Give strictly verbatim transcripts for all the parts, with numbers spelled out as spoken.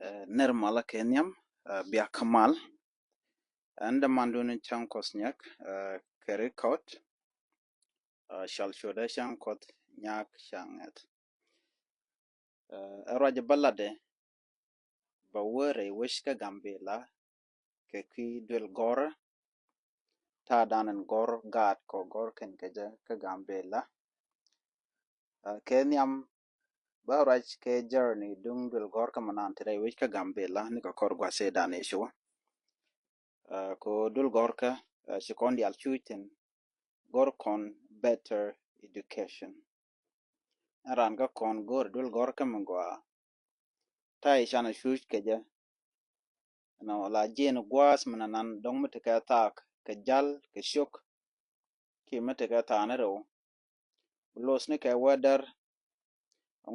Ɛ, nir malä kɛ nhiam, ɛ, bia kä mal. Ɛn dämandun in cäŋ Kuɔth Nyak, ɛ, kɛ ri kɔt, ɛ, cɔl codɛ cäŋ Kuɔth Nyak cäŋ ŋɛth. Ɛ, ɛ ruac bä latdɛ bä wä rɛy wec kä Gambila kɛ kui̱ duël gɔrä. Ta̱a̱ dan in gɔr gaat kɔ gɔr kɛn kɛ jɛ kä Gambila. Ɛ, kɛ nhiam bä ruac kɛ journey duŋ duël gɔr kä manan ti rɛy wec kä Gambila ni kɛ kɔr gua̱th ëë dan ëë ci wä. Ɛ, kɛ duël gɔr kä, ɛ, ci kɔn diaal cuc thin gɔr kɔn better education. Ɛn ran kä kɔn gɔr duël gɔr kä mi gɔaa. Ta̱a̱ i̱ canɛ cuc kɛ jɛ. Nɔ la jiɛn gua̱a̱th mi nanan dɔ̱ŋ mi tekɛ thaak kɛ jal kɛ ciök. Kiɛ mi tekɛ thaak ni rɛw. Bi lo̱th ni kɛ wä däär.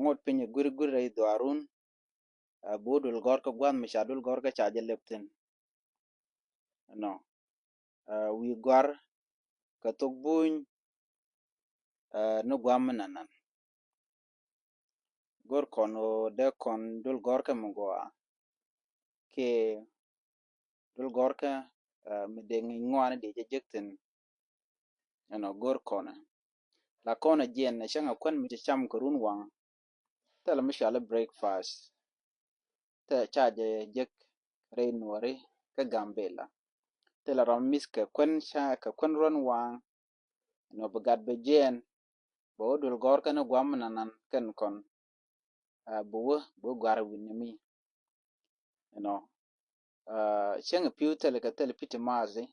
Ŋot piny ɛ guir guir rɛy dhuaarun. Ɛ, bi wä duël gɔr kä gua̱a̱th mi ca duël gɔr kä ca jɛ lep thin. Nɔ, ɛ, wi̱i̱ gɔr kɛ thok buny, ɛ, ni gua̱a̱th mi nanan. Gɔr kɔn ɣöö dee kɔn duël gɔr kä mi gɔaa. Kiɛ duël gɔr kä, ɛ, mi dee ŋi̱i̱c ŋuani dee jɛ jek thin. Ɛnɔ gɔr kɔnɛ. La kɔnɛ jiɛn ɛ cäŋ ɛ kuän mi cɛ cam kɛ run waŋ. Thilɛ mi cɔal i̱ breakfast. Thilɛ ca jɛ jek rɛy Nuɔri kä Gambila. Thilɛ ram mi̱th kɛ kuän ca kɛ kuän ruɔ̱n waŋ. Ɛnɔ bi gat bɛ jiɛn. Bɛ wä duël gɔr kɛn gua̱a̱th mi nanan kɛn kɔn. Ɛ, bi wä, bi wä gua̱a̱th wi̱n ni mi. Ɛnɔ, ɛ, cäŋ pi̱w thilɛ kɛ thilɛ pi̱t ti maath i̱.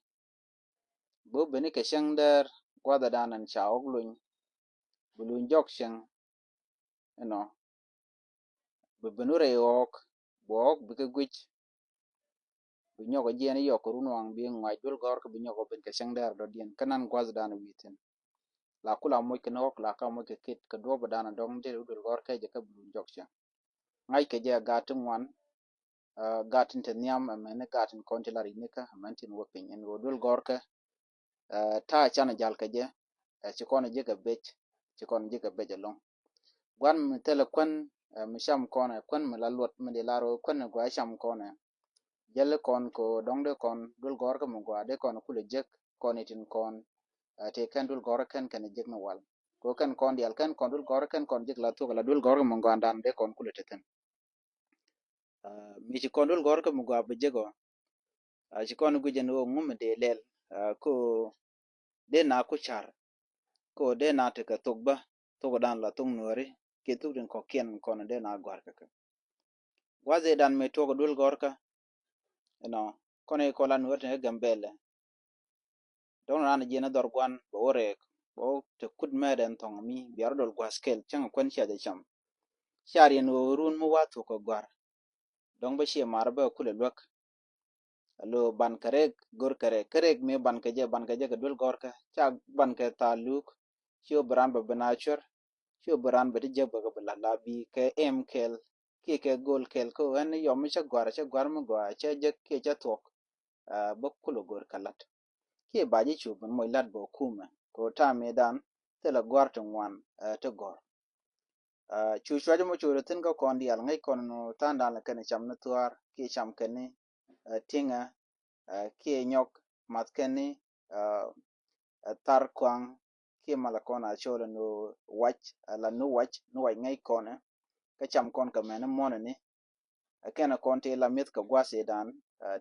Bi wä beni kɛ cäŋ däär gua̱a̱th ɛ dan ɛn ca ɣɔk luny. Bi luny jɔk cäŋ. Ɛnɔ, bi ben wä rɛy ɣɔk. Bi ɣɔk bikɛ guic. Bi nyɔk ɛ jiɛn i̱ yɔk kɛ run waŋ bi ŋuac duël gɔr kä bi nyɔk ɛ ben kɛ cäŋ däär dɔ̱diɛn. Kä nan gua̱a̱th dan wi̱i̱ thin. La kula moc kɛ ni ɣɔk la ka moc kɛ ket kɛ duɔ̱p ɛ dan ɛ dɔ̱ŋ dee wä duël gɔr kɛ jɛ kä bi luny jɔk cäŋ. Ŋa̱c kɛ jɛ ɛ gat ti ŋuan, ɛ, gat tin te nhiam, ɛ mɛn ni gat tin kɔn ti la ri̱c ni kä, ɛ mɛn tin wä piny. Ɛn ɣöö duël gɔr kä, ɛ, ta̱a̱ canɛ jal kɛ jɛ, ɛ, ci kɔn jek ɛ bec, ci kɔn jek ɛ bec ɛlɔ̱ŋ. Gua̱n mi thilɛ kuän, ɛ, mi cam kɔn, ɛ, kuän mi la luɔt mi di lar ɣöö kuän mi gɔaa cam kɔn, ɛ. Jäli kɔn kɛ ɣöö dɔ̱ŋ dee kɔn duël gɔr kä mi gɔaa dee kɔn kulɛ jek kɔn itin kɔn, ɛ, tëë kɛn duël gɔr kɛn kɛn jek ni wal. Kɛ ɣöö kɛn kɔn diaal kɛn kɔn duël gɔr kɛn kɔn jek la thuɔ̱k la duël gɔr kä mi gɔaa dan dee kɔn kulɛ te thi̱n. Ɛ, mi ci kɔn duël gɔr kä mi gɔaa bi jek ɔ. Ɛ, ci kɔn guic ɛn ɣöö ŋu mi dee lɛl. Ɛ, kɛ ɣöö dee na ku car. Kɛ ɣöö dee na tekɛ thok bä. Thok dan la thok Nuɔri. Kiɛ thok tin kɔ̱kiɛn kɔn dee na gɔ̱a̱r kɛ kɛ. Gua̱th ëë dan mëë tuɔk duël gɔr kä. Ɛnɔ, kɔn i̱ kɔn la Nuɔri tin kä Gambɛlɛ. Dɔ̱ŋ raan jiɛn dhɔr gua̱n bɛ wä rɛɛk bɛ wä te kut mɛɛt ɛn thɔŋ mi bia rɔ dol gua̱th kɛl cäŋ kuän cia jɛ cam. Cia riɛn ɣöö run mi wa̱a̱ thuk kɛ gɔ̱a̱r. Dɔ̱ŋ bä ciɛ mar bä kulɛ luäk. Alo ban kɛ rɛɛk go̱r kɛ rɛɛk kä rɛɛk mi ban kɛ jɛ ban kɛ jɛ kɛ duël gɔ̱rkä ca ban kɛ thaal luuk. Ci wä bi raan bä bi na cuɛr. Ci wä bi raan bä ti jek bä kɛ bi la̱t la bi kɛ ɛm kɛl kiɛ kɛ go̱l kɛl kä ɣän ni yɔm mi cä gɔ̱a̱r cä gɔ̱a̱r mi gɔaa cä jek kiɛ cä thuɔk. Bä kulɛ go̱r kɛ la̱t kiɛ ba ji̱ cu ben moc la̱t bä kumɛ kɛ ɣöö ta̱a̱ mëëdan thilɛ gɔ̱a̱r ti ŋuan ti gɔ̱r. Cu cuac mɔ cu rɔ thi̱n kä kɔn diaal ŋäc kɔn nu tha̱a̱ŋdan lɛ kɛn cam ni thua̱a̱r kiɛ cam kɛn ni tiŋɛ kiɛ nyɔk math kɛn ni thar kuaŋ kiɛ malɛ kɔn a cɔl ni wac la ni wac ni wac ŋäc kɔn kä cam kɔn kɛ mɛn ni muɔ̱n ni. Ɛ kɛn kɔn ti la mi̱th kɛ gua̱th idan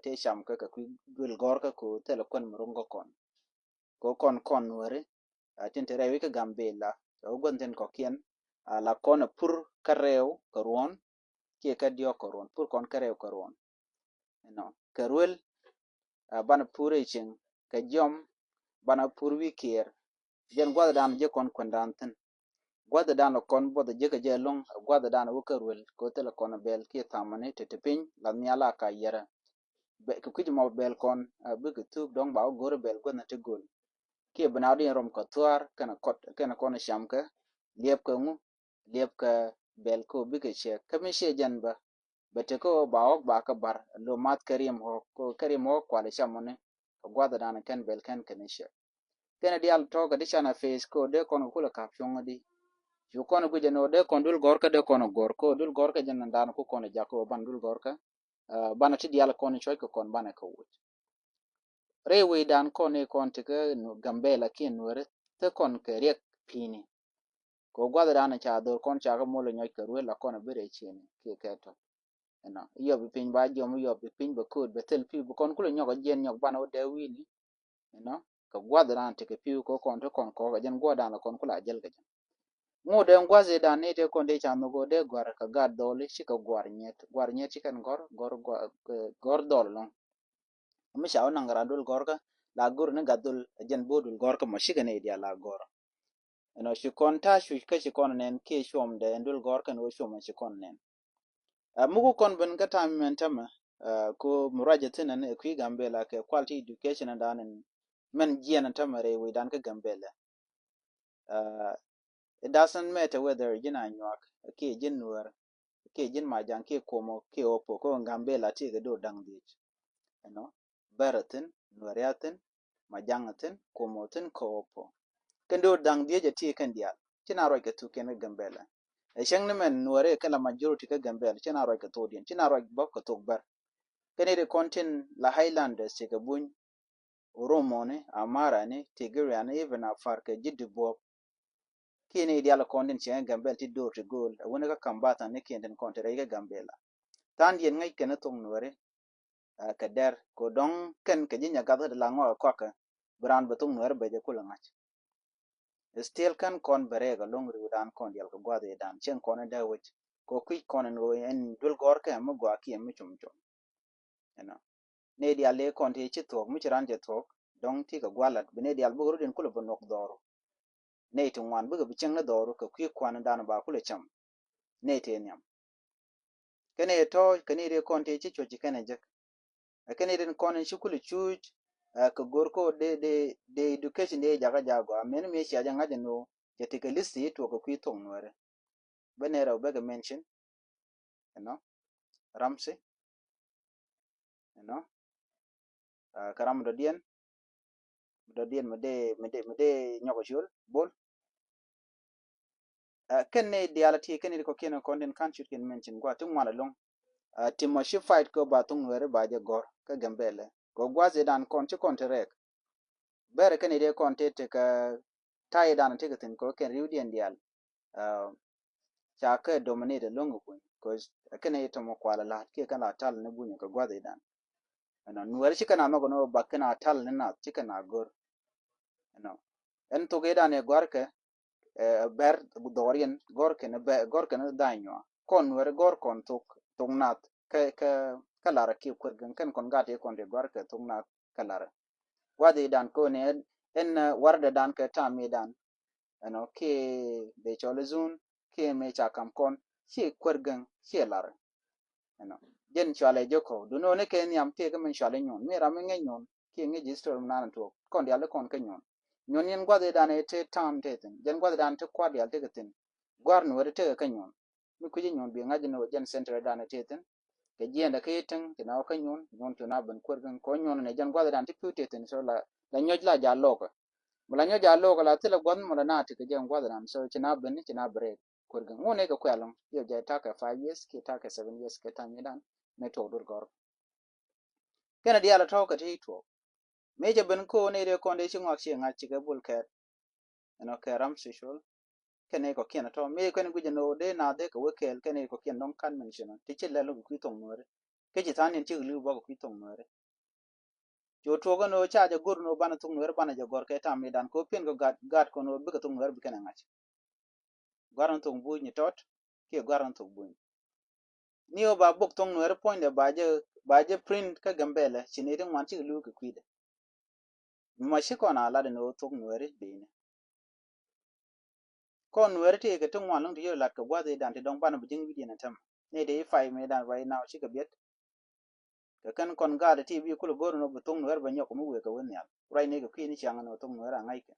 ti cam kä kɛ kui̱ duël gɔ̱rkä ko thilɛ kuän mi ro̱ŋ kä kɔn. Ko kɔn kɔn Nuäri tin te rɛy wi̱c kä Gambila kɛ wä guäth tin kɔ̱kiɛn la kɔn ɛ pur kä rɛw kä ruɔ̱n kiɛ kä diɔ̱k kä ruɔ̱n pur kɔn kä rɛw kä ruɔ̱n. Ɛnɔ kɛ ruel banɛ pur ɛ cieŋ kɛ jiɔm banɛ pur wi̱i̱ kiɛɛr. Jɛn gua̱thdan jɛ kɔn kuɛndan thi̱n. Gua̱thdan lɛ kɔn buɔth jɛ kɛ jɛ ɛlɔ̱ŋ gua̱thdan wä kä ruel kɛ wä thilɛ kɔn bɛl kiɛ thamani te te piny la nhial a ka yɛrɛ. Kɛ kui̱c mɔ bɛl kɔn bikɛ thuk dɔ̱ŋ ba wä go̱r bɛl guäthni ti go̱l. Kiɛ bi na wä di rɔm kɛ thua̱a̱r kɛnɛ kɔt kɛnɛ kɔn cam kɛ liɛp kɛ ŋu liɛp kɛ bɛl kɛ wä bikɛ ciɛ kä mi ciɛ jɛn bä. Bɛ te kä wä ba ɣɔk ba kä bar lo math kɛ riɛm ɣɔk kɛ riɛm ɣɔk kual cam mɔni. Kɛ gua̱thdan kɛn bɛl kɛn kɛn i̱ cɛ kɛn diaal tɔ̱ kɛ ti can a peth kɛ dee kɔn kɛ kulɛ ka̱p cuɔ̱ŋ di. Cu kɔn guic ɛn ɣöö dee kɔn dul gɔ̱rkä, dee kɔn gɔ̱r kä dul gɔ̱rkä jɛn ɛn dan ku kɔn jakä ɣöö banɛ dul gɔ̱rkä. Banɛ ti diaal kɔn cuɔc kɛ kɔn banɛ kɛ wuc. Rɛy wec dan kɔn i̱ kɔn ti kä Gambɛla kiɛ Nuɛri, te kɔn kɛ riɛk pi̱i̱ni. Kɛ gua̱th dan ca dhor kɔn ca kä mol nyɔc kɛ ruel la kɔn a bi rɛy cieni kiɛ kɛ tɔ. Ɛnɔ, iyɔp bi piny ba jiɔm, iyɔp bi piny ba kööt, ba thil pi̱w, bi kɔn kulɛ nyɔk a jiɛn nyɔk banɛ wä dee wi̱i̱ni. Ɛnɔ, kɛ gua̱th dan ti kɛ pi̱w kɛ kɔn ti kɔn kɔk a jɛn gua̱th dan la kɔn kulɛ a jäl kɛ jɛn. Ŋot ɛn gua̱th i̱ dan ni tëë kɔn tëë ca nhök ɣöö dee gɔ̱a̱r kɛ gat dhɔli, ci kɛ gɔ̱a̱r nyet. Gɔ̱a̱r nyet ci kɛn gɔ̱r, gɔ̱r, gɔ̱a̱r, eh, gɔ̱r dhɔl ɛlɔ̱ŋ. Mi ca wä naŋ raan dul gɔ̱rkä, la go̱r ni gat dhɔl, ɛ jɛn bo̱o̱ dul gɔ̱rkä mɔ ci kɛn i̱ diaal la gɔ̱r. Ɛnɔ, ci kɔn ta̱a̱ cuc kä ci kɔn nɛn kiɛ cuɔmdɛ ɛn dul gɔ̱rkä ni wä cuɔm ci kɔn nɛn. Ɛ, mi ku kɔn ben kä ta̱a̱ mi mɛn tämɛ, ɛ, ku mi ruacɛ thi̱n ɛn ɛ kui̱ Gambɛla kɛ quality education ɛn dan ɛn mɛn jiɛn ɛn tämɛ rɛy wecdan kä Gambɛla. Ɛ, it doesn't matter whether ji̱n Anyuak kiɛ ji̱n Nuɛr kiɛ ji̱n Majaŋ kiɛ Komo kiɛ Opo, kä Gambɛla ti kɛ do̱r da̱ŋ dhiec. Ɛnɔ, Bɛr a thi̱n, Nuɛri a thi̱n, Majaŋ a thi̱n, Komo a thi̱n, kä Opo. Kɛn do̱r da̱ŋ dhiec a ti kɛn diaal. Ci na ruac kɛ thuk kɛn kä Gambɛla. Ɛ cäŋ ni mɛn Nuɛri kɛ la majority kä Gambɛla, ci na ruac kɛ thokdiɛn, ci na ruac bä kɛ thok Bɛr. Kɛn i̱ ri kɔn tin la Highlanders ti kɛ Buny, Oromoni, Amarani, Tigriani, even Afar kɛ ji̱ Dubuɔp. Kiɛ ni diaal kɔn tin cieŋ Gambɛla ti do̱r ti go̱o̱l, ɛ wuni kä Kambatha ni kiɛn tin kɔn ti rɛy kä Gambɛla. Tha̱a̱ŋdiɛn ŋäc kɛn thok Nuɛri, ɛ, kɛ dɛr, kɛ dɔ̱ŋ kɛn kɛ ji̱ Nyagath kä ti la ŋɔak ɛ kɔakɛ, bi raan bɛ thok Nuɛri bɛ jɛ kulɛ ŋa̱c. Still kɛn kɔn bɛ rɛɛk ɛlɔ̱ŋ ri̱wdan kɔn diaal kɛ gua̱th i̱ dan, cieŋ kɔn in dee wec, kɛ kui̱c kɔn in ɣöö ɛn dul gɔ̱rkä mi gɔaa kiɛ mi cum cum. Ɛnɔ. Nɛy diaal i̱ kɔn ti ci thuɔ̱k, mi ci raan cɛ thuɔ̱k, dɔ̱ŋ ti kɛ gua̱lat, bi nɛy diaal bikɛ rut in kulɛ bɛ nuɔk dhɔru. Nɛy ti ŋuan bikɛ bi cieŋ ni dhɔru kɛ kui̱ kuan in dan ba kulɛ cam. Nɛy ti nhiam. Kɛn i̱ tɔ̱, kɛn i̱ ri kɔn ti ci cuɔ̱c ci kɛn ɛ jek. Ɛ kɛn i̱ ri kɔn in ci kulɛ cuuc, ɛ, kɛ go̱r ko de, de, de education de jakä jagɔa. Mɛn mi cia jɛ ŋa̱c ɛn ɣöö cɛ ti kɛ list i̱ tuɔk kɛ kui̱ thok Nuɛri. Bä nɛ rɛw bɛ kɛ mention. Ɛnɔ, Ramsey. Ɛnɔ, ɛ, kɛ ram dɔ̱diɛn. Dɔ̱diɛn mi dee, mi dee, mi dee nyɔk ciöl, Bol. Ɛ, kɛn ni diaal ti, kɛn ni kɔ̱kiɛn kɔn tin ka̱n cut kɛn mention gua ti ŋuan ɛlɔ̱ŋ. Ɛ, ti mɔ ci fight kɛ ba thok Nuɛri ba jɛ gɔ̱r kä Gambɛla. Kɛ gua̱th i̱ dan kɔn ci kɔn ti rɛɛk. Bɛr kɛn i̱ dee kɔn ti ti kɛ ta̱a̱ i̱ dan ti kɛ thi̱n kɛ kɛn ri̱wdiɛn diaal. Ɛ, ca kɛ dominate ɛlɔ̱ŋ ɛ Buny. Cause kɛn i̱ tɔmɔ kual ɛ la̱t kiɛ kɛn la ta̱l ni Buny kɛ gua̱th i̱ dan. Ɛnɔ, Nuɛri ci kɛn a nhɔk ɛn ɣöö ba kɛn a ta̱l ni nath, ci kɛn a go̱r. Ɛnɔ, ɛn thok i̱ dan i̱ gɔ̱a̱rkɛ, ɛ, Bɛr dhɔriɛn gɔ̱r kɛn Bɛr, gɔ̱r kɛn Dhanyua. Kɔn Nuɛri gɔ̱r kɔn thok, thok nath kä, kä, kä Larɛ kiɛ Kuer Gäŋ, kɛn kɔn gat i̱ kɔn ti gɔ̱a̱rkɛ thok nath kä Larɛ. Gua̱th i̱ dan kɔn i̱ ɛn, ɛn, ɛ, wardɛ dan kɛ ta̱a̱ mi dan. Ɛnɔ, kiɛ dee cɔl i̱ Zun, kiɛ mëë ca kam kɔn, ciɛ Kuer Gäŋ, ciɛ Larɛ. Ɛnɔ, jɛn cualɛ jɛ kɔ, duŋni ɣöö ni kɛ nhiam tëëkä min cualɛ Nyuɔn, mi ram mi ŋäc Nyuɔn, kiɛ ŋäc history mi nan tuɔɔk, kɔn diaal i̱ kɔn kä Nyuɔn. Nyuɔn yɛn gua̱th i̱ dan i̱ te ta̱a̱n te thi̱n, jɛn gua̱th i̱ dan te kua̱r diaal tekɛ thi̱n, gua̱r Nuɛri tekɛ kä Nyuɔn. Mi kui̱ci Nyuɔn bi ŋa̱c ni ɣöö jɛn center i̱ dan i̱ te thi̱n, kɛ jiɛɛndɛ kä i̱ ti̱ŋ, ti na wä kä Nyuɔn, Nyuɔn cu na ben Kuer Gäŋ, kɔ Nyuɔn ni jɛn gua̱th i̱ dan te pi̱w te thi̱n, so la, la nyɔc la ja̱ lo̱kä. Mi la nyɔc ja̱ lo̱kä la thilɛ gua̱th mi la na tekɛ jɛn gua̱th i̱ dan, so ci na ben, ci na ben rɛɛk. Kuer Gäŋ. Ŋun ni kɛ kuɛ ɛlɔ̱ŋ, yɛ jɛ ta̱kɛ five years kiɛ ta̱kɛ seven years kɛ ta̱ŋ i̱ dan ni tuɔɔk dul gɔ̱r. Kɛnɛ diaal tɔ̱ kɛ ti tuɔɔk. Mëë cɛ ben ko̱o̱n i̱ dee kɔn dee ci ŋɔak ci ŋa̱c ci kɛ Bol Kɛɛt. Ɛnɔ kɛ Ramsey Shoal. Kɛnɛ kɔ̱kiɛn tɔ̱. Mëë kɛn guic ɛn ɣöö dee naath dee kɛ wek kɛɛl kɛnɛ kɔ̱kiɛn dɔ̱ŋ ka̱n mention ɔ. Ti ci lɛl ɔ kɛ kui̱ thok Nuɛri. Kä ci tha̱a̱ŋ niɛn cikɛ li̱w bä kɛ kui̱ thok Nuɛri. Cu tuɔɔk ɛn ɣöö ca jɛ go̱r ɛn ɣöö banɛ thok Nuɛri banɛ jɛ gɔ̱r kɛ ta̱a̱ mi dan kɛ ɣöö piɛn kɛ gat, gat kɔn ɣöö bikɛ thok Nuɛri bi kɛn ɛ ŋa̱c. Gua̱r ni thok Buny ni tɔt kiɛ gua̱r ni thok Buny. Ni ɣöö ba bok thok Nuɛri puɔ̱nydɛ ba jɛ, ba jɛ print kä Gambɛla ci nɛy ti ŋuan cikɛ li̱w kɛ kui̱dɛ. Mi ma ci kɔn a lat ɛn ɣöö thok Nuɛri dee ni. Kɔn Nuɛri ti kɛ ti ŋuan lɔ̱ŋ ti yio̱ lat kɛ gua̱th i̱ dan ti dɔ̱ŋ banɛ bi ji̱n wi̱cdiɛn ɛ tɛm. Nɛy ti i̱ pay mi dan right now cikɛ biɛt. Kɛ kɛn kɔn gaat ti bi kulɛ go̱r ni bi thok Nuɛr bɛ nyɔk mi wëë kɛ wä nhial. Ruacni kɛ kui̱ni ciaŋ ni thok Nuɛr a ŋa̱ckɛ.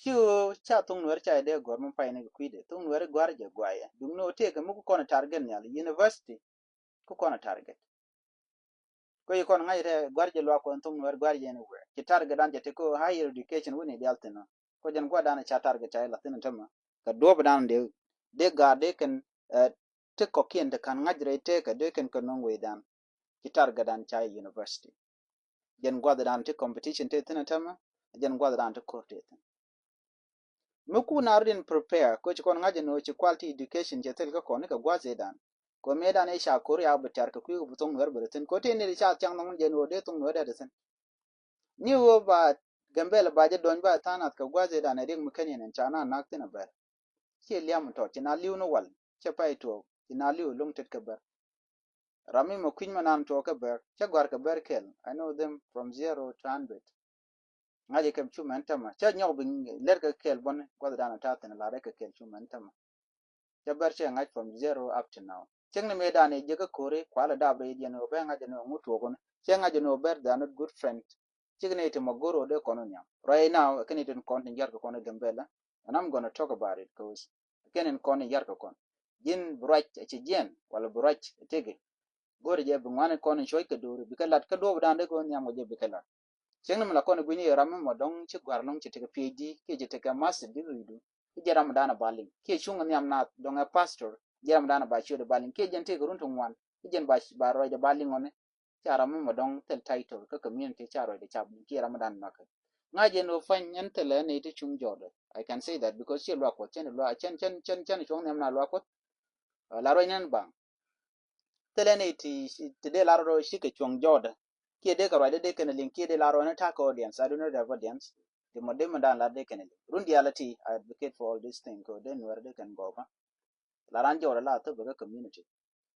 Ci ɣöö ca thok Nuɛr ca dee gɔ̱r mi pay ni kɛ kui̱dɛ. Thok Nuɛr gua̱r jɛ guayɛ. Duŋni ɣöö tëëkɛ mi ku kɔn target nhial. University ku kɔn target. Kä yi kɔn ŋa̱c rɛ gua̱r jɛ luaak kɔn thok Nuɛr gua̱r jɛ anywhere. Ci target dan jɛ ti ko higher education wini dial thin ɔ. Kɔ jɛn gua̱dan ca target ca ilathin tämɛ kɛ duɔ̱ɔ̱p dan dee dee gaar dee kɛn ti kɔkiɛn ti ka̱n ŋa̱c rɛy tëëkä dee kɛn kɛ no̱o̱ŋ wecdan. Ci target dan ca university. Jɛn gua̱dan ti competition te thin tämɛ, jɛn gua̱dan ti ko̱r te thin. Mi kun a rot in prepare kɛ ci kɔn ŋa̱c in ɣöö ci quality education cɛ thil kä kɔn kɛ gua̱th ëëdan. Kɛ mëëdan ëë ca ko̱r ya bi tɛr kɛ kui̱ kɛ bi thoŋ nuɛr bi ri thin kɛ ti ni ri ca thiaŋ nhɔŋ jɛn ɣöö dee thoŋ nuɛr dee ri thin. Ni ɣöö ba Gambɛl ba jɛ dɔny ba tha̱a̱ŋ nath kɛ gua̱th ëëdan ɛ riɛk mi kɛn in ca na nak thin a bɛr. Ciɛ liam tɔt ci na li̱w ni wal cɛ pay tuɔɔk ci na li̱w lo̱ŋ tet kɛ bɛr. Ram mi ma kui̱ny ma nan tuɔɔk kɛ bɛr cɛ gɔ̱a̱r kɛ bɛr kɛl. I know them from zero to hundred. Ŋa̱c kɛ cu mɛn tämɛ cä nyɔk bi lɛr kɛ kɛl bɔn gua̱th dan a ta̱a̱ thin a lar kɛ kɛl cu mɛn tämɛ. Cä bɛr cɛ ŋa̱c from zero up to now. Cäŋ ni mëë dan i̱ jek kä ko̱ri kualɛ dap rɛy diɛn ɣöö bɛ ŋa̱c ni ŋut tuɔɔk ni cɛ ŋa̱c ni ɣöö bɛr they are not good friend. Cik ni ti ma go̱r ɣöö dee kɔn wä nhiam right now kɛn itin kɔn tin yar kɛ kɔn i̱ Gambɛla. And I'm gonna talk about it cause kɛn in kɔn in yar kɛ kɔn ji̱n bi ruac a ci jiɛn wala bi ruac a tëkɛ. Go̱o̱ri jɛ bi ŋuan in kɔn in cuɔ̱c kɛ do̱ri bikɛ lat kä duɔ̱ɔ̱p dan dee kɛ wä nhiam kɛ jɛ bikɛ lat. Cieŋni mi la kɔn i̱ gui̱ni i̱ ram mi mɔ dɔ̱ŋ ci gua̱r lɔ̱ŋ ci tekɛ P H D kiɛ ci tekɛ master degree du. I̱ jɛ ram dan a ba liŋ kiɛ cuŋ nhiam naath dɔ̱ŋ ɛ pastor. I̱ jɛ ram dan a ba ciöt a ba liŋ kiɛ jɛn tekɛ run ti ŋuan. I̱ jɛn ba ba ruac a ba liŋ ɔni. Ca ram mi mɔ dɔ̱ŋ thil title kä community ca ruac a cap liŋ kiɛ ram dan makɛ. Ŋa̱c jɛn ɣöö pany ɛn thil ɛn i̱ ti cuŋ jɔɔdɛ. I can say that because ci luak kuɔth cɛn luak cɛn cɛn cɛn cɛn cuɔ̱ŋ nhiam na luak kuɔth. La ruac nɛn baŋ. Thilɛ ni ti ti dee lar rɔ ci kɛ cuɔ̱ŋ jɔɔdɛ. Kiɛ dee kɛ ruacdɛ dee kɛn liŋ kiɛ dee lar rɔ ni ta̱a̱ kɛ audience. I do not have audience. Ti mɔ dee mi dan lar dee kɛn liŋ run diaal ti I advocate for all this thing kɛ dee nuɛr dee kɛn gɔɔkä. La ran jɔɔdɛ la thop kɛ community.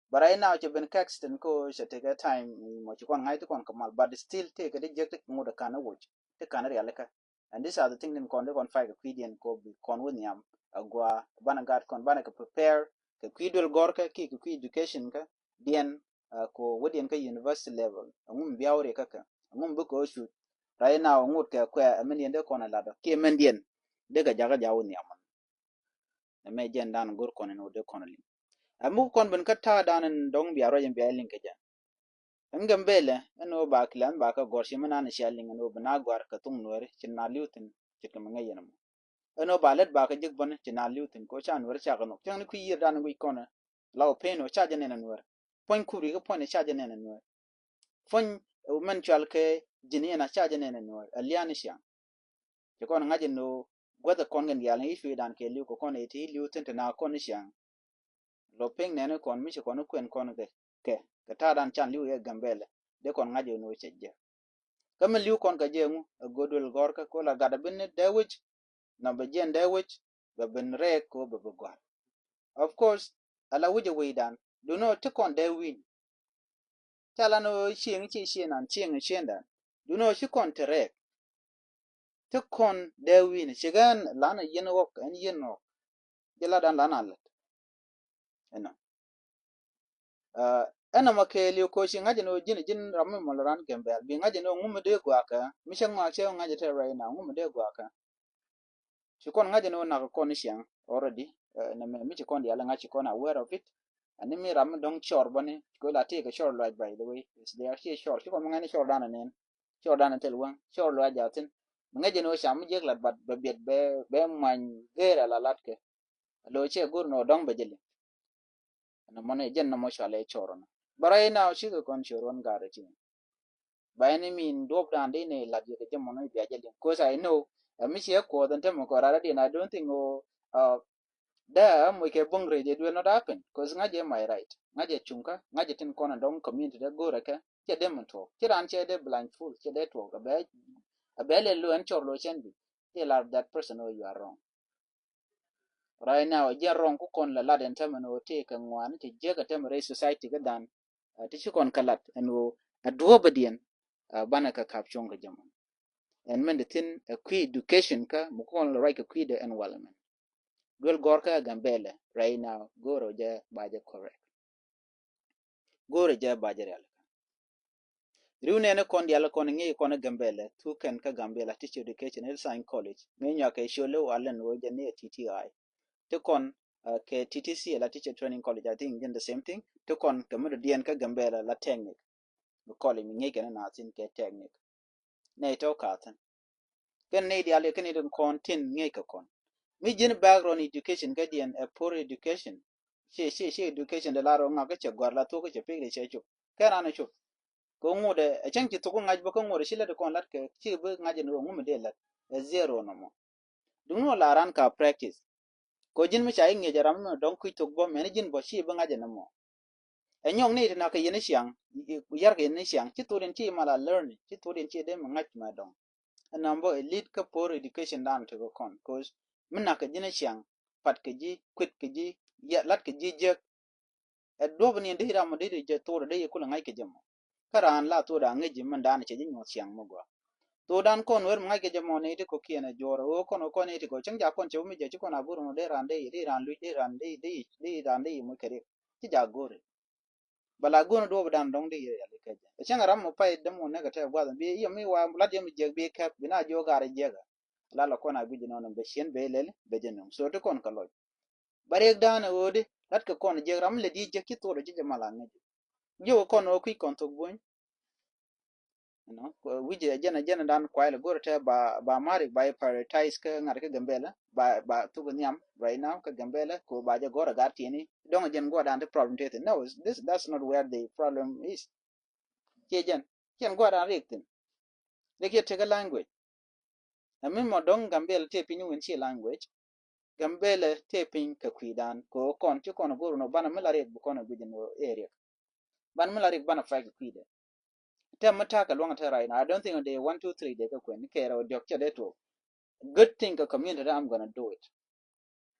But right now cɛ ben kɛ accident ko cɛ tekɛ time mɔ ci kɔn ŋa̱c ti kɔn kɛ mal but still tekɛ dee jek ti ŋut kan woc ti kan rialikä. And these are the thing tin kɔn di kɔn fight kɛ kui̱diɛn ko bi kɔn wä nhiam. Agua banɛ gat kɔn banɛ kɛ prepare kɛ kui̱ duel gɔrkä ki kɛ kui̱ education kä diɛn. Ko wä diɛn kä university level aŋum biaw ri kä kɛ aŋum bi kɛ wä cut. Right now ŋut kɛ kuɛ amin diɛn de kɔn alat ki amin diɛn de kɛ jakä jaw wä nhiam. Ɛmɛ jɛn dan go̱r kɔn in wä de kɔn liŋ ɛmuk kɔn ben kä ta̱a̱ dan in dɔŋ bia ruac in bia liŋ kɛ jɛn. Ɛn Gambɛlɛ ɛn ɣöö ba kilɛn ba kä gɔ̱r ci mi nan cia liŋ ɛn ɣöö bi na gɔ̱a̱r kɛ thuŋ nuɛɛri ci na li̱w thi̱n. Ce̱tkɛ mi ŋäc yɛn ɛmɔ ɛn ɣöö ba lät ba kä jek bäni ci na li̱w thi̱n kɛ ɣöö ca nuɛɛri cakɛ nhɔk cäŋ ni kui̱ yiër dan in wi̱c kɔn. La ɣöö pen ɣöö ca jɛ nɛn ɛ nuɛɛr. Puɔ̱ny kup ri kä puɔ̱ny ca jɛ nɛn ɛ nuɛɛr. Puɔ̱ny mɛn cual kɛ ji̱n yɛn a ca jɛ nɛn ɛ nuɛɛr ɛ liani ciaŋ. Ci kɔn ŋa̱c ɛn ɣöö guäth ɛ kɔn kɛn diaal ni i̱ cui̱dan kɛ li̱w kɛ kɔn ɛ ti li̱w thi̱n te na kɔn ni ciaŋ. Lɔ piŋ nɛni kɔn mi ci kɔn kuɛn kɔn kɛ kɛ kɛ ta̱a̱dan can li̱w yɛ Gambɛlɛ dee kɔn ŋa̱c ɛn ɣöö cɛ jɛ. Kä mi li̱w kɔn kɛ jɛ ŋu ɛ go̱o̱r duel gɔ̱rkä ko la gat ɛ bin ni dee wi̱c. Nɔ bɛ jiɛn dee wi̱c bɛ bin rɛɛk ko bɛ bi gɔ̱a̱r. Of course ala wi̱c ɛ wi̱i̱dan duni ɣöö ti kɔn dee wi̱n. Ca lan ɣöö cieŋ ci cieŋ an cieŋ ciëndan duni ɣöö ci kɔn ti rɛɛk. Ti kɔn dee wi̱n cikɛ ɛn lan ɛ yiɛn ɣɔk ɛn yiɛn ɣɔk. Jɛ lat dan lan a lät. Ɛnɔ ɛnɔ mɔ kɛɛliw koci ŋa̱c ɛn ɣöö ji̱n ji̱n ram mi mɔl ran Gambɛl bi ŋa̱c ɛn ɣöö ŋum mi dee guakä mi cɛ ŋɔak cɛ ŋa̱c ɛ tɛ rɛy na ŋum mi dee guakä. Ci kɔn ŋa̱c ɛn ɣöö nak kɔn ni ciaŋ already. Nɛ mɛ mi ci kɔn diaal ŋa̱c ci kɔn aware of it. Ani mi ram mi dɔ̱ŋ cɔr bäni ci kɔn la tëëkɛ cɔr luac by the way is there ci cɔr ci kɔn mi ŋa̱c ni cɔr dan anɛn. Cɔr dan a thil wäŋ cɔr luac a thi̱n. Mi ŋäc jɛ ni wä cam mi jiäk lat bat bɛ biɛt bɛ bɛ muany geer a la lat kɛ. Lo̱c cɛ go̱r ni wä dɔ̱ŋ bɛ jɛ liŋ. Ɛn mɔni jɛn nɔmɔ cɔalɛ cɔr ni bɛ rɔy na wä cikɛ kɔn cɔr wän ga̱r ti. By any mean duɔp dan di ni lat yɛ kɛ jɛ mɔni bia jɛ liŋ cause I know ɛ mi ciɛ kuɔth ɛn te mi kɔn rat a diɛn I don't think wä. Dee moc kɛ buŋ rɛy jɛ duel not happen cause ŋa̱c jɛ my right ŋa̱c jɛ cuŋkä ŋa̱c jɛ tin kɔn ɛn dɔ̱ŋ community dee go̱rɛ kɛ. Cɛ dee min tuɔɔk ci raan cɛ dee blindfold cɛ dee tuɔɔk a bɛ a bɛ lɛ lo ɛn cɔr lo cɛn bi. Ci lar that person oh you are wrong. Right now a jiɛn wrong ku kɔn la lat ɛn tämɛ ni wä tëë kɛ ŋuani ti jiäk a tämɛ rɛy society kä dan. Ti ci kɔn kä lat ɛn wä a duɔ̱ɔ̱p a diɛn. Banɛ kɛ kap cuɔ̱ŋ kɛ jɛ mɔ. Ɛn mɛn di thi̱n ɛ kui̱ education kä mi kɔn la ruac kɛ kui̱dɛ ɛn walɛ mɛn. Duel gɔ̱rkä ɛ Gambɛlɛ right now go̱o̱rɛ jɛ ba jɛ correct. Go̱o̱rɛ jɛ ba jɛ rialikä. Riw nɛni kɔn diaal kɔn ŋi̱i̱c kɔn ɛ Gambɛlɛ thuk kɛn kä Gambɛlɛ Teacher Education Health Science College ŋi̱i̱c nyuak kɛ ciöl i̱ walɛn ɣöö jɛ ni ɛ T T I. Ti kɔn kɛ T T C la Teacher Training College I think jɛn the same thing. Ti kɔn kɛ mi dɔ̱diɛn kä Gambɛlɛ la technique. Mi college mi ŋi̱i̱c kɛn na thi̱n kɛ technique. Nɛ itɔ ka̱thi̱n. Kɛn nɛy diaal kɛn nɛy tin kɔn tin ŋi̱eec kɛ kɔn. Mi ji̱n background education kädiɛn ɛ poor education. Ci, ci, ci education de lar ɔ ŋak kä cɛ gɔ̱a̱r la thuɔ̱k kä cɛ pek de cɛ cop. Kɛn ran ɛ cop. Kɛ ŋot ɛ cäŋ ci thok ŋa̱c bä kä ŋot ɛ ci lät kɔn lat kɛ ci bi ŋa̱c ɛn ɣöö ŋumi dee lät. Ɛ zero nɔmɔ. Duŋni ɔ la ran ka practice. Kɛ ji̱n mi ca i̱ ŋi̱eec ɛ ram mi dɔ̱ŋ kui̱ thok bä mɛn ji̱n bä ci bi ŋa̱c ɛ nɔmɔ. Ɛ nyɔk ni ti nak kɛ yɛn i̱ ciaŋ, yar kɛ yɛn i̱ ciaŋ ci thok diɛn ci mal a learning ci thok diɛn ci dee mi ŋa̱c mɛ dɔ̱ŋ. Ɛn nɔm bä ɛ lit kä poor education dan ti kɛ kɔn cause mi nak kɛ ji̱n i̱ ciaŋ, pat kɛ ji̱, kuit kɛ ji̱, lat kɛ ji̱ jiäk. Ɛ duɔ̱p ni di ram di di jɛ thok dee yɛ kulɛ ŋa̱c kɛ jɛ mɔ. Kä raan la thok da ŋäc ji̱ mɛn dan cɛ ji̱ nyuɔth ciaŋ mɔ gɔaa. Thok dan kɔn wer mi ŋa̱c kɛ jɛ mɔ ni ti kɔkiɛn ɛ juɔr ɛ ɣöö kɔn ɛ kɔn ni ti kɔ cäŋ ca kɔn cɛ wä mi jɛ ci kɔn a go̱r mɔ dee raan dee yɛ dee raan luc dee raan dee dee dee raan dee yɛ muc kɛ riɛk. Ci ja go̱r ɛ. Bɛ la go̱n duɔ̱ɔ̱p dan dɔ̱ŋ di yɛ yɛl kɛ jɛ. Ɛ cäŋ ram mɔ pay däm wun nɛ kɛ tɛk guath bi yɛ mi wa lat yɛ mi jiɛk bi kɛp bi na jiɔ gar jiɛk. La la kɔn a guic nɔn bɛ cien bɛ lɛl bɛ jɛ nöŋ so ti kɔn kɛ lɔc. Bɛ riɛk dan ɛ ɣöö di lat kɛ kɔn jiɛk ram lɛ di jiɛk ci thok dɔ ci jɛ mal a ŋäc. Jiɛk kɔn ɣöö kui̱ kɔn thok buɔ̱ny. You know, wi̱c jɛn jɛn dan kuay lɛ go̱rɛ tɛ ba ba Amharic ba prioritize kä ŋa̱t kä Gambela ba ba thuk nhiam right now kä Gambela ko ba jɛ go̱rɛ gar tieni dɔŋ jɛn guɔ dan ti problem te thin. No, this that's not where the problem is. Cie jɛn jɛn guɔ dan rik thin. Rik yɛ tekɛ language. Ɛ mi mɔ dɔŋ Gambela te piny win cie language. Gambela te piny kɛ kui̱ dan ko kɔn ci kɔn go̱rɛ no banɛ mi la rik bi kɔn guic no area. Ban mi la rik banɛ fight kɛ kui̱dɛ. Tɛm mi ta̱a̱ kɛ luaŋ te right now. I don't think dee one, two, three dee kɛ kuɛn kɛ rɛw diɔk cɛ dee tuɔk. Good thing kɛ community dee I'm gonna do it.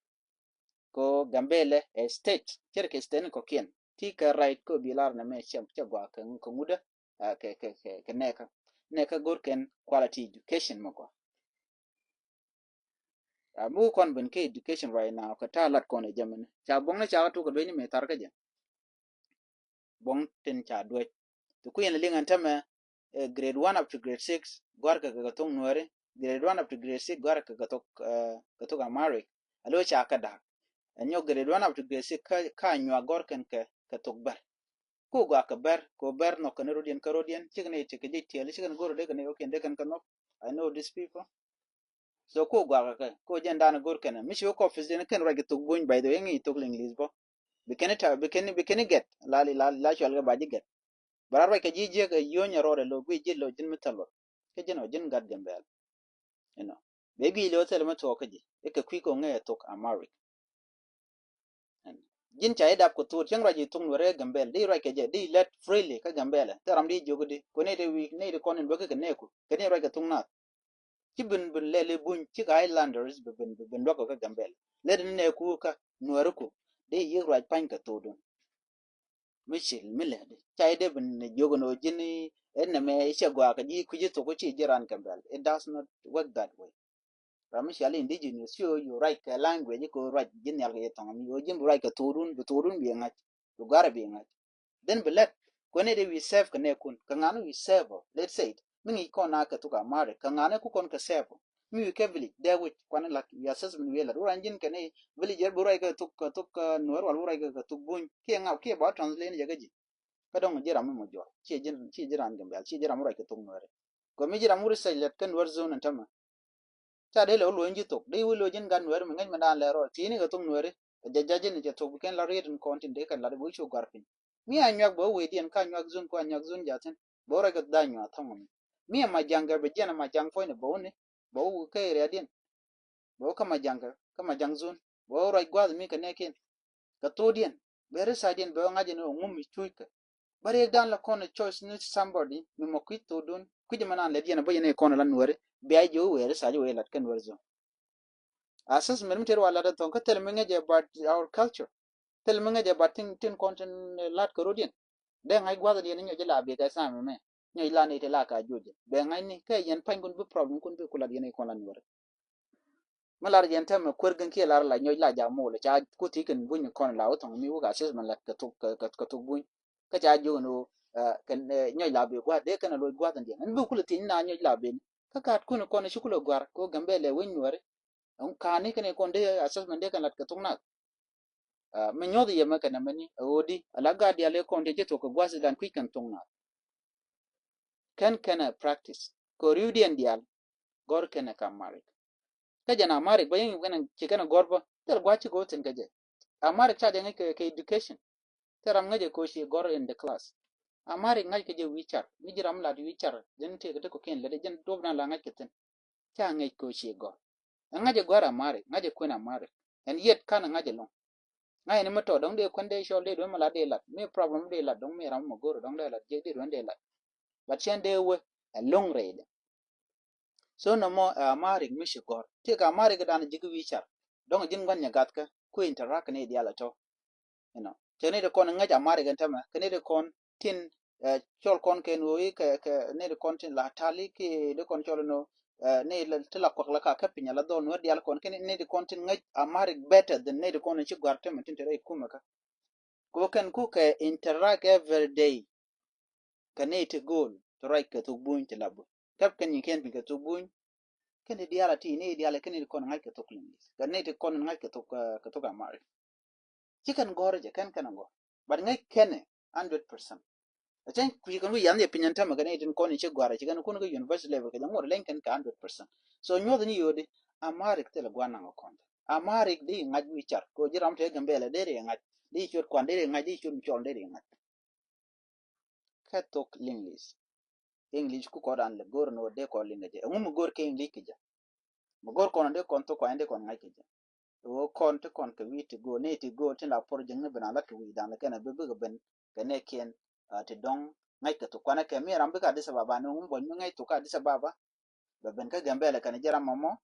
Ko Gambela ɛ state cɛ kɛ state ni kɔkiɛn ti kɛ right ko bi lar nɛ mɛ cɛ cɛ gua kɛ kɛ ŋudä kɛ kɛ kɛ kɛ nɛka nɛka go̱r kɛn quality education mɛ gua. A mi wä kɔn ben kä education right now kɛ ta̱a̱ lat kɔn ɛ jɛ mɛn ca buɔ̱ŋ ni ca kä tuk kɛ duec ni mɛ thar kä jɛ. Buɔ̱ŋ tin ca duec. Ti kui̱n liŋ ɛn tämɛ grade one up to grade six gua̱r kɛ kɛ thok Nuɛri. Grade one up to grade six gua̱r kɛ kɛ thok kɛ thok Amharic. A lo ca kɛ da̱k. Ɛn nyɔk grade one up to grade six ka ka nyuak gɔ̱r kɛn kɛ kɛ thok Bär. Ku gɔaa kɛ Bär ko Bär nhɔk kɛn rodiɛn kä rodiɛn cikɛ ni ti kɛ ji̱ tiɛɛl cikɛ ni go̱r dee kɛn ni okiɛn dee kɛn kɛ nhɔk. I know these people. So ko guak kɛ ko jɛn dan go̱r kɛn mi ci wä kɔ office den kɛn ruac kɛ thok buny by the way ŋi̱i̱c thok English bɔ. Bi kɛn ta bi kɛn bi kɛn get la la la cual kɛ ba ji̱ get. Bara ruac kɛ ji̱ jiäk ɛ yio̱ny ɛ rɔɔdɛ lo guic ji̱ lo ji̱n mi thäl wä. Kɛ ji̱n ɔ ji̱n gat Gambɛl. You know. Bɛ guic lo thil mi thuɔk kä ji̱ ikɛ kui̱ ko ŋɛ thok Amharic. Ji̱n ca idap kɛ thok cieŋ ruac i̱ thok Nuɛrɛ Gambɛl di ruac kɛ jɛ di lɛt freely kä Gambɛl. Thil ram di jiök di ko nɛy ti wi̱i̱ nɛy ti kɔn in luäk kɛ nɛɛku kɛ ni ruac kɛ thok nath. Ci bin bin lɛl i̱ buny cikɛ Highlanders bi bin bi bin luäk kɛ kä Gambɛl. Lɛt ni nɛɛku kä Nuɛriku di yiëk ruac pa̱ny kɛ thokdun. Mi cil mi lɛt di ca idɛ bin jiök ni ɣöö ji̱n i̱ ɛn nɛmɛ i̱ cɛ gɔaa kɛ ji̱ kui̱ci thok i̱ ci ji̱ ran Gambɛl. It does not work that way. Ram mi cɔal indigenous ci ɣöö you right kɛ language kɛ ɣöö ruac ji̱ nhial kɛ yɛ thɔŋ mi ɣöö ji̱n bi ruac kɛ thokdun bi thokdun bi ŋa̱c bi gua̱rɛ bi ŋa̱c. Then bi lɛt kuɛn i̱ dee wi̱i̱ serve kɛ nɛɛkun kɛ ŋa̱n wi̱i̱ serve ɔ let's say it mi ŋi̱i̱c kɔn a kɛ thok Amharic kɛ ŋa̱n i̱ ku kɔn kɛ serve ɔ mi wi̱i̱ kɛ village dee wi̱c kuan i̱ la̱t wi̱i̱ assessment wi̱i̱ la̱t wä ran ji̱n kɛn i̱ village yɛr bi ruac kɛ thok kɛ thok Nuɛr wal wä ruac kɛ thok buny kiɛ ŋa̱ kiɛ ba translate ni jɛ kä ji̱. Kä dɔ̱ŋ ji̱ ram mi mɔ juɔr ciɛ ji̱ ciɛ ji̱ ran Gambɛl ciɛ ji̱ ram mi ruac kɛ thok Nuɛri. Kɛ mi ji̱ ram mi research lɛt kä Nuɛr zone ɛn tämɛ. Ca dee lɛ wä luɔ̱ny ji̱ thok dee wä luɔ̱ny ji̱n gat Nuɛri mi ŋäc mi daan lɛ rɔɔd ti̱i̱ni kɛ thok Nuɛri. Ɛ jɛ ja̱ ji̱n jɛ thok bi kɛn la riet in kɔn tin dee kɛn lat bi wä cu gɔ̱a̱r piny. Mi a nyuak bɛ wä wee diɛn ka nyuak zone ku a nyuak zone ja̱thin bɛ wä ruac kɛ dhaa nyuak thɔŋ mi. Mi a majaŋ gɛ bɛ jiɛn a majaŋ puɔ̱ny ni bɛ wä ni bɛ wä kä area diɛn. Bɛ wä kä majaŋ kɛ kä majaŋ zone bɛ wä ruac gua̱a̱th mi kɛ nɛɛkiɛn. Kɛ thokdiɛn bɛ research diɛn bɛ wä ŋa̱c in ŋum mi cuuckɛ. Bä riɛkdan lɛ kɔn choice ni somebody mi mɔ kui̱c thokdun kui̱c mɛ nan lɛ diɛn bä yɛn kɔn la Nuɛri bia ji̱ wä wee research wee lat kä Nuɛri zone. Assessment mi ter wa lat in thɔŋ kä thil mi ŋäc about our culture. Thil mi ŋäc about tin tin kɔn tin lat kɛ rodiɛn. Dee ŋa̱c gua̱a̱th diɛn nyɔc la bikɛ sam mɛ nyɔc la ni ti la ka juɔc bɛ ŋa̱c ni kɛ yɛn pa̱nykun bi problem kun bi ku lat yɛn kɔn la Nuɛri. Mi lar jɛn tɛmɛ kuer gɛn kiɛ lar la nyɔc la jak mol ca ku thi kɛn buny kɔn la wä thɔŋ mi wä ka assessment lat kɛ thuk kɛ thuk buny. Kä ca jiök ni wä kɛn nyɔc la bi gua̱th dee kɛn a loc gua̱th in diɛn ɛn bi kulɛ thiec na nyɔc la bi ni kä kat kun kɔn ci kulɛ gua̱r kɛ wä Gambɛl lɛ wec Nuɛri. Ɛn kani kɛn kɔn dee assessment dee kɛn lat kɛ thuk nath. Mi nyuɔth yɛ mɛ kɛn ɛmɛni ɛ ɣöö di ala gaat diaal ëë kɔn ti ji̱ thok kɛ gua̱th idan kui̱c kɛn thok nath. Kɛn kɛn ɛ practice kɛ ri̱wdiɛn diaal. gɔ̱r kɛnɛ kɛ Amharic. Kä jɛn Amharic bä yɛn kɛnɛ ci kɛnɛ gɔ̱r bä thil gua̱c ci go̱o̱r thi̱n kɛ jɛ. Amharic ca jɛ ŋäc kɛ, kɛ education. Thil ram ŋäc jɛ kɛ ɣöö ci gɔ̱r in the class. Amharic ŋa̱c kɛ jɛ wi̱i̱ car mi ji̱ ram lat wi̱i̱ car jɛn tëëk ti kɔ̱kiɛn lät jɛn duɔ̱p dan la ŋa̱c kɛ thi̱n. Ca ŋäc kɛ ɣöö ci gɔ̱r. Ɛ ŋa̱c ɛ gɔ̱r Amharic, ŋa̱c ɛ kuën Amharic. And yet /ka̱nɛ ŋa̱c ɛlɔ̱ŋ. Ŋa̱c ni mi tɔt dɔ̱ŋ dee kuɛn dee cɔl dee duɔ̱n mi lat dee lat. Mi problem dee lat dɔ̱ŋ mi ram mi go̱r dɔ̱ŋ dee lat jek dee duɔ̱n dee lat. But cɛn dee wee ɛlɔ̱ŋ rɛydɛ. So nɔmɔ ɛ Amharic mi ci gɔ̱r. Tëëkɛ Amharic dan ji̱ ki wi̱i̱ car. Dɔ̱ŋ ji̱n gua̱n nyɛ gathkä ku interact ni diaal ɛ tɔ̱. You know, cɛ ni di kɔn ŋäc Amharic ɛn tämɛ kɛ ni di kɔn tin, eh, cɔl kɔn kɛ nuɔ̱ɔ̱ i̱ kɛ, kɛ ni di kɔn tin la tali ki di kɔn cɔl inɔ, eh, ni la ti la kuak la ka kä piny ala dhɔl nuɔ̱ɔ̱r diaal kɔn kɛ ni di kɔn tin ŋäc Amharic better than ni di kɔn in ci gɔ̱r tämɛ tin te rɛy kumɛ kä. Kɛ wä kɛn ku kɛ interact every day. Kɛ ni ti go̱o̱l ti ruac kɛ thuk buny ti la buny. Käp kɛn nyi kɛn piny kɛ thuk buny. Kɛn ti diaal a ti ni diaal kɛn ni ti kɔn ŋa̱c kɛ thuk Liŋli̱th. Kɛ ni ti kɔn ŋa̱c kɛ thuk, eh, kɛ thuk Amharic. Ci kɛn gɔ̱r jɛ kɛn kɛn a gɔ̱r. But ŋäc kɛn ɛ hundred percent. A cɛn kui̱ kɛn wi̱i̱ yan yɛ piny ɛn tämɛ kɛn itin kɔn i̱ ci gɔ̱a̱r ci kɛn kun kä university level kɛ jɛ ŋuɔt leny kɛn kɛ hundred percent. So nyuɔth ni yodi Amharic thilɛ gua̱n naŋ kɔn. Amharic di ŋa̱c wi̱i̱ car kɛ ji̱ ram te Gambɛlɛ deri ŋa̱c di ciöt kuan deri ŋa̱c di ciöt mi cɔl deri ŋa̱c. Kɛ thok Liŋli̱th. English ku kɔdan lɛ go̱r ni wä dee kɔn liŋ kɛ jɛ. Ɛŋu mi go̱r kɛ English kɛ jɛ? Mi go̱r kɔn dee kɔn thok kɔn dee kɔn ŋa̱c kɛ jɛ. Wä kɔn ti kɔn kɛ wi̱i̱ ti go̱r ni ti go̱r ti la por jiŋ ni ben a la kɛ wi̱i̱ da̱ŋ lɛ kɛn a bi bikɛ ben kɛ nɛ kiɛn, ah, ti dɔ̱ŋ ŋa̱c kɛ thok kuanɛ kɛ mi ram bikɛ Addis Ababa ni ŋu buɔ̱ny mi ŋa̱c thok kä Addis Ababa. Bɛ ben kä Gambɛlɛ kɛn ji̱ ram mɔmɔ.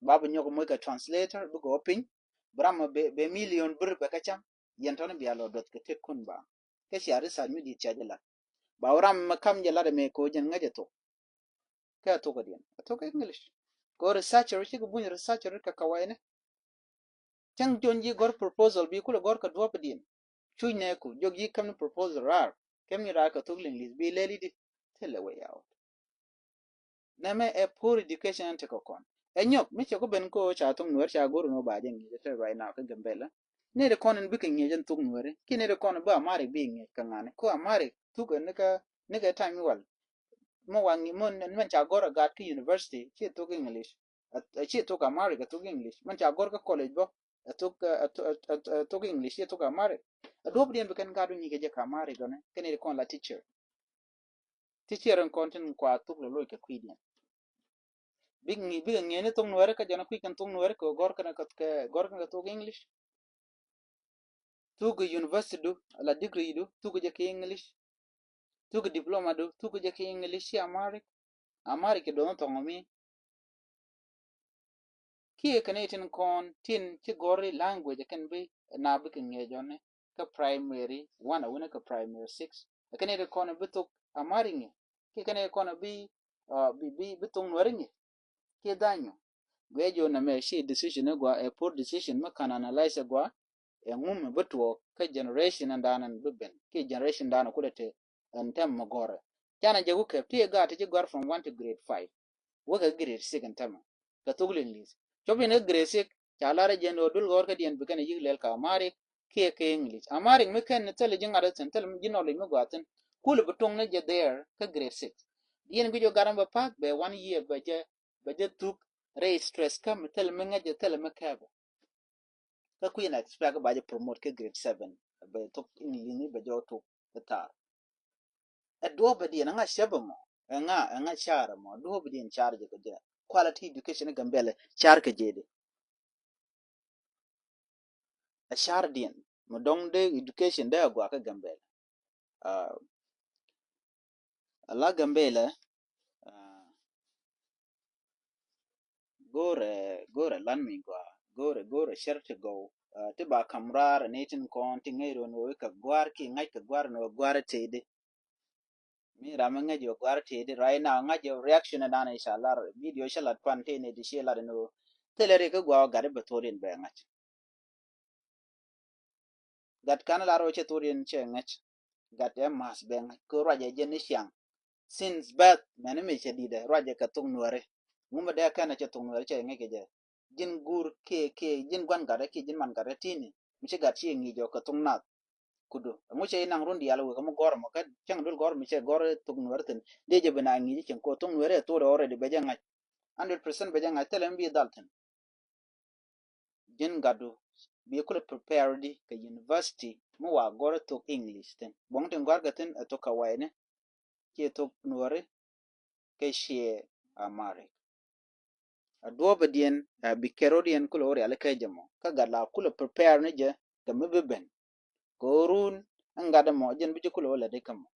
Ba bi nyɔk moc kɛ translator bikɛ wä piny. Bi ram mɔ bɛ, bɛ million bir bɛ kä cam. Yɛn tɔni bia lɔ duɔth kɛ tek kun ba. Kɛ cia research mi dit cia jɛ lat. Ba wä ram mɛ kam jɛ lat ɛmɛ kɛ wä jɛn ŋäc ɛ thok. Kɛ ɛ thok ɛ diɛn ɛ thok English. Kɛ wä researcher cikɛ buny researcher kɛ kawayni. Cäŋ jon ji̱ gɔ̱r proposal bi kulɛ gɔ̱r kɛ duɔ̱p ɛ diɛn. Cuc nɛ ku jok ji̱ käm ni proposal raar. Käm ni raar kɛ thok Liŋli̱th bi lɛli di. Thilɛ way out. Nɛmɛ ɛ poor education ɛn tekɛ kɔn. Ɛ nyɔk mi cɛ ku ben ko ca thok Nuɛr ca go̱r ni wä ba jɛ ŋi̱i̱c ɛ te right now kä Gambɛlɛ. Ni ri kɔn in bikɛ ŋi̱i̱c ɛn thok Nuɛri ki ni ri kɔn bi Amharic bi ŋi̱i̱c kä ŋa̱ni ko Amharic thuk ɛ nikɛ, nikɛ time iwal. Mɔ wa ŋi̱i̱c mɔ ni mɛn ca go̱r ɛ gaat kä university ci thok English. Ɛ, ɛ ci thok Amharic ɛ thok English mɛn ca go̱r kä college bä. Ɛ thok, ɛ, ɛ thok, ɛ, ɛ, ɛ thok English ci thok Amharic. Ɛ duɔ̱p diɛn bi kɛn gaat wä ŋi̱i̱c kɛ jɛ kä Amharic ɔ ni kɛn ni ri kɔn la teacher. Ti ciɛ rin kɔn tin kua thuk lɔ loc kɛ kui̱diɛn. Bik ŋi̱, bikɛ ŋi̱eeni thok Nuɛri kä jɔn kui̱ kɛn thok Nuɛri kɛ gɔr kɛn kɛ, kɛ gɔr kɛn kɛ thok English. Thuk kɛ university du, ala degree du, thuk kɛ jɛ kɛ English. Thuk kɛ diploma du, thuk kɛ jɛ kɛ English, ci Amharic. Amharic kɛ duɔth thɔŋ mi. Kiɛ kɛn itin kɔn tin ci gɔri language kɛn bi na bikɛ ŋiɛc ɔni kä primary one a wini kä primary six. Kɛn itin kɔn bi thok Amharic ŋiɛc kiɛ kɛn itin kɔn bi, uh, bi, bi, bi thok Nuɛri ŋiɛc. Kiɛ dhanyo guɛ jo na mɛ ci decision igua ɛ poor decision mi kan analyze igua. Ɛ ŋum bi tuɔɔk kä generation ɛn dan ɛn bi ben kiɛ generation dan kulɛ te ɛn tɛm mi gɔrɛ. Canɛ jɛ wukɛ ti gaat ti ci gɔr from one to grade five. Wä kɛ grade six in tämɛ kɛ thuk Liŋli̱th. Cop in kä grade six ca lar jɛ ni ɣöö dul ɣɔr kä diɛn bi kɛn yik lɛl kɛ Amharic kiɛ kɛ English. Amharic mi kɛn ni thil ji̱ ŋa̱t thi̱n thil ji̱ knowledge mi gɔaa thi̱n. Kul bi tuŋ ni jɛ there kä grade six. Diɛn guic ɣöö gat in bɛ pa̱a̱th bɛ one year bɛ jɛ, bɛ jɛ thuk rɛy stress kä mi thil mi ŋäc jɛ thil mi kɛpɛ. Kä kui̱n expect ba jɛ promote kä grade seven bɛ thuk English ni bɛ jɛ thuk kä thar. Ɛ duɔ̱ɔ̱p ɛ diɛn ɛŋa cäpɛ mɔ ɛŋa ɛŋa car ɛmɔ duɔ̱ɔ̱p ɛ diɛn car jɛ kɛ jɛ quality education ɛ Gambɛlɛ car kɛ jɛ di. Ɛ car diɛn mɔ dɔŋ dee education dee agua kä Gambɛlɛ. Ala Gambɛlɛ. Go̱o̱rɛ go̱o̱rɛ lan mi gɔaa go̱o̱rɛ go̱o̱rɛ cär ti gɔw. Ti ba kam raar ni tin kɔn ti ŋäc ruɔn wee kɛ gua̱a̱r ki ŋa̱c kɛ gua̱a̱r ni wee gua̱a̱r tëëdi. Mi ram mi ŋäc wee gua̱a̱r tëëdi right now ŋa̱c wee reaction dan i̱ ca lar video ca lat pan tëë ni di ci lat ni wee. Thilɛ ri kä gua̱a̱r gat i̱ bɛ thok in bɛ ŋa̱c. Gat kan lar wee cɛ thok in cɛ ŋäc. Gat ɛ ma̱a̱th bɛ ŋäc kɛ ruacɛ jɛ ni ciaŋ. Since birth mɛni mi cɛ di̱t ɛ ruacɛ kɛ thok Nuɛri. Ŋumɛ dee kɛn ɛ cɛ thok Nuɛri cɛ ŋäc kɛ jɛ. Ji̱n guur kiɛ kiɛ ji̱n gua̱n gatdä kiɛ ji̱n man gatdä ti̱i̱ni mi ci gat ci ŋi̱i̱c ɔ kɛ thok nath. Kudu ɛŋu cɛ inaŋ run diaal wek ɛmɔ gɔ̱r ɛmɔ kä cäŋ dul gɔ̱r mi cɛ gɔ̱r thok Nuɛri thi̱n dee jɛ bi na ŋi̱i̱c cieŋ kɛ thok Nuɛri ɛ thok already bɛ jɛ ŋa̱c. Hundred percent bɛ jɛ ŋa̱c thilɛ mi bi dhal thi̱n. Ji̱n gatdu bi kulɛ prepare di kɛ university mi wa gɔr thok English thi̱n. Buɔ̱ŋ tin gɔ̱a̱r kɛ thi̱n ɛ thok Kawayni, kiɛ thok Nuɔri, kɛ ciɛ Amharic. A duɔ̱ɔ̱pä diɛn, a bi kɛro diɛn kulɛ wä riali kɛ jɛ mɔ. Kä gat la kulɛ prepare ni jɛ kɛ mi bi ben. Kɛ ɣöö run ɛn gat ɛmɔ jɛn bi ji̱ kulɛ wä lät ikä mɔ.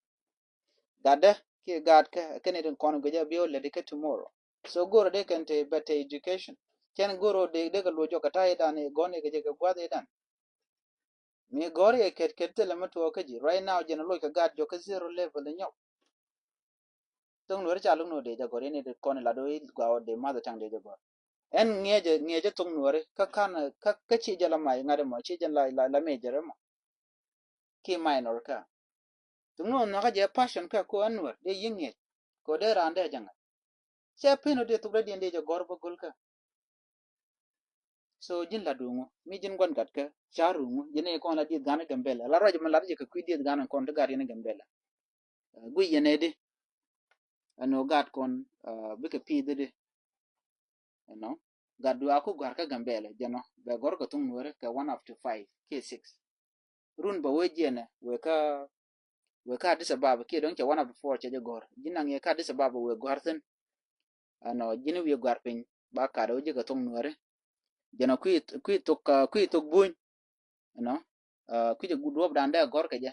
Gatdä kiɛ gat kä ɛ kɛn itin kɔn guic a bi wä lät ikä tomorrow. So go̱o̱rä dee kɛn te better education. Cɛn go̱o̱rä dee dee kɛ luɔc jɔk kɛ ta̱a̱ idan i̱ gɔ̱n ikä jɛ kɛ gua̱th idan. Mi gɔ̱r iɛ kɛt kɛt thilɛ mi tuɔɔk kä ji̱. Right now jɛn a luɔc kɛ gat jɔk kä zero level inyɔk. Thok Nuɔri ca luk ni wä dee jɛ gɔ̱r, yɛn i̱ kɔn ilat wä i̱ gɔaa wä dee mother tongue dee jɛ gɔ̱r. Ɛn ŋiɛcɛ ŋiɛcɛ thok Nuɔri kä kan kä kä ci jɛ la may ŋa̱t ɛmɔ ci jɛ la la la major ɛmɔ. Ki minor kä thok Nuɔri nhɔkä jɛ passion kä ko ɛn Nuɔri dee yi̱ ŋiɛc ko dee raan dee jɛ ŋa̱t. Cɛ pen wä dee thok dee diɛn dee jɛ gɔ̱r bä go̱l kä. So ji̱n la duŋu mi ji̱n gua̱n gat kä ca ruŋu ji̱n i̱ kɔn la dieth gan i̱ Gambɛla la ruac mi lat jɛ kɛ kui̱ dieth gan kɔn ti gat yɛn i̱ Gambɛla. Guic yɛn ɛ di ɛn ɣöö gat kɔn bikɛ pi̱i̱th di. Ɛnɔ gat du a ku gɔ̱a̱r kä Gambɛla jɛnɔ bɛ gɔ̱r kɛ thuŋ Nuɔri kɛ one up to five kiɛ six. Run bä wee jiɛnɛ wee kä wee kä Addis Ababa kiɛ dɔ̱ŋ cɛ one of the four cɛ jɛ gɔ̱r ji̱n naŋ yɛ kä Addis Ababa wee gɔ̱r thi̱n. Ɛnɔ ji̱n wi̱i̱ gɔ̱r piny ba kat wee ji̱ kɛ thok Nuɔri. Jɛnɔ kui̱ kui̱ thok kui̱ thok buny. Ɛnɔ kui̱ jɛ duɔ̱ɔ̱p dan dee gɔ̱r kɛ jɛ.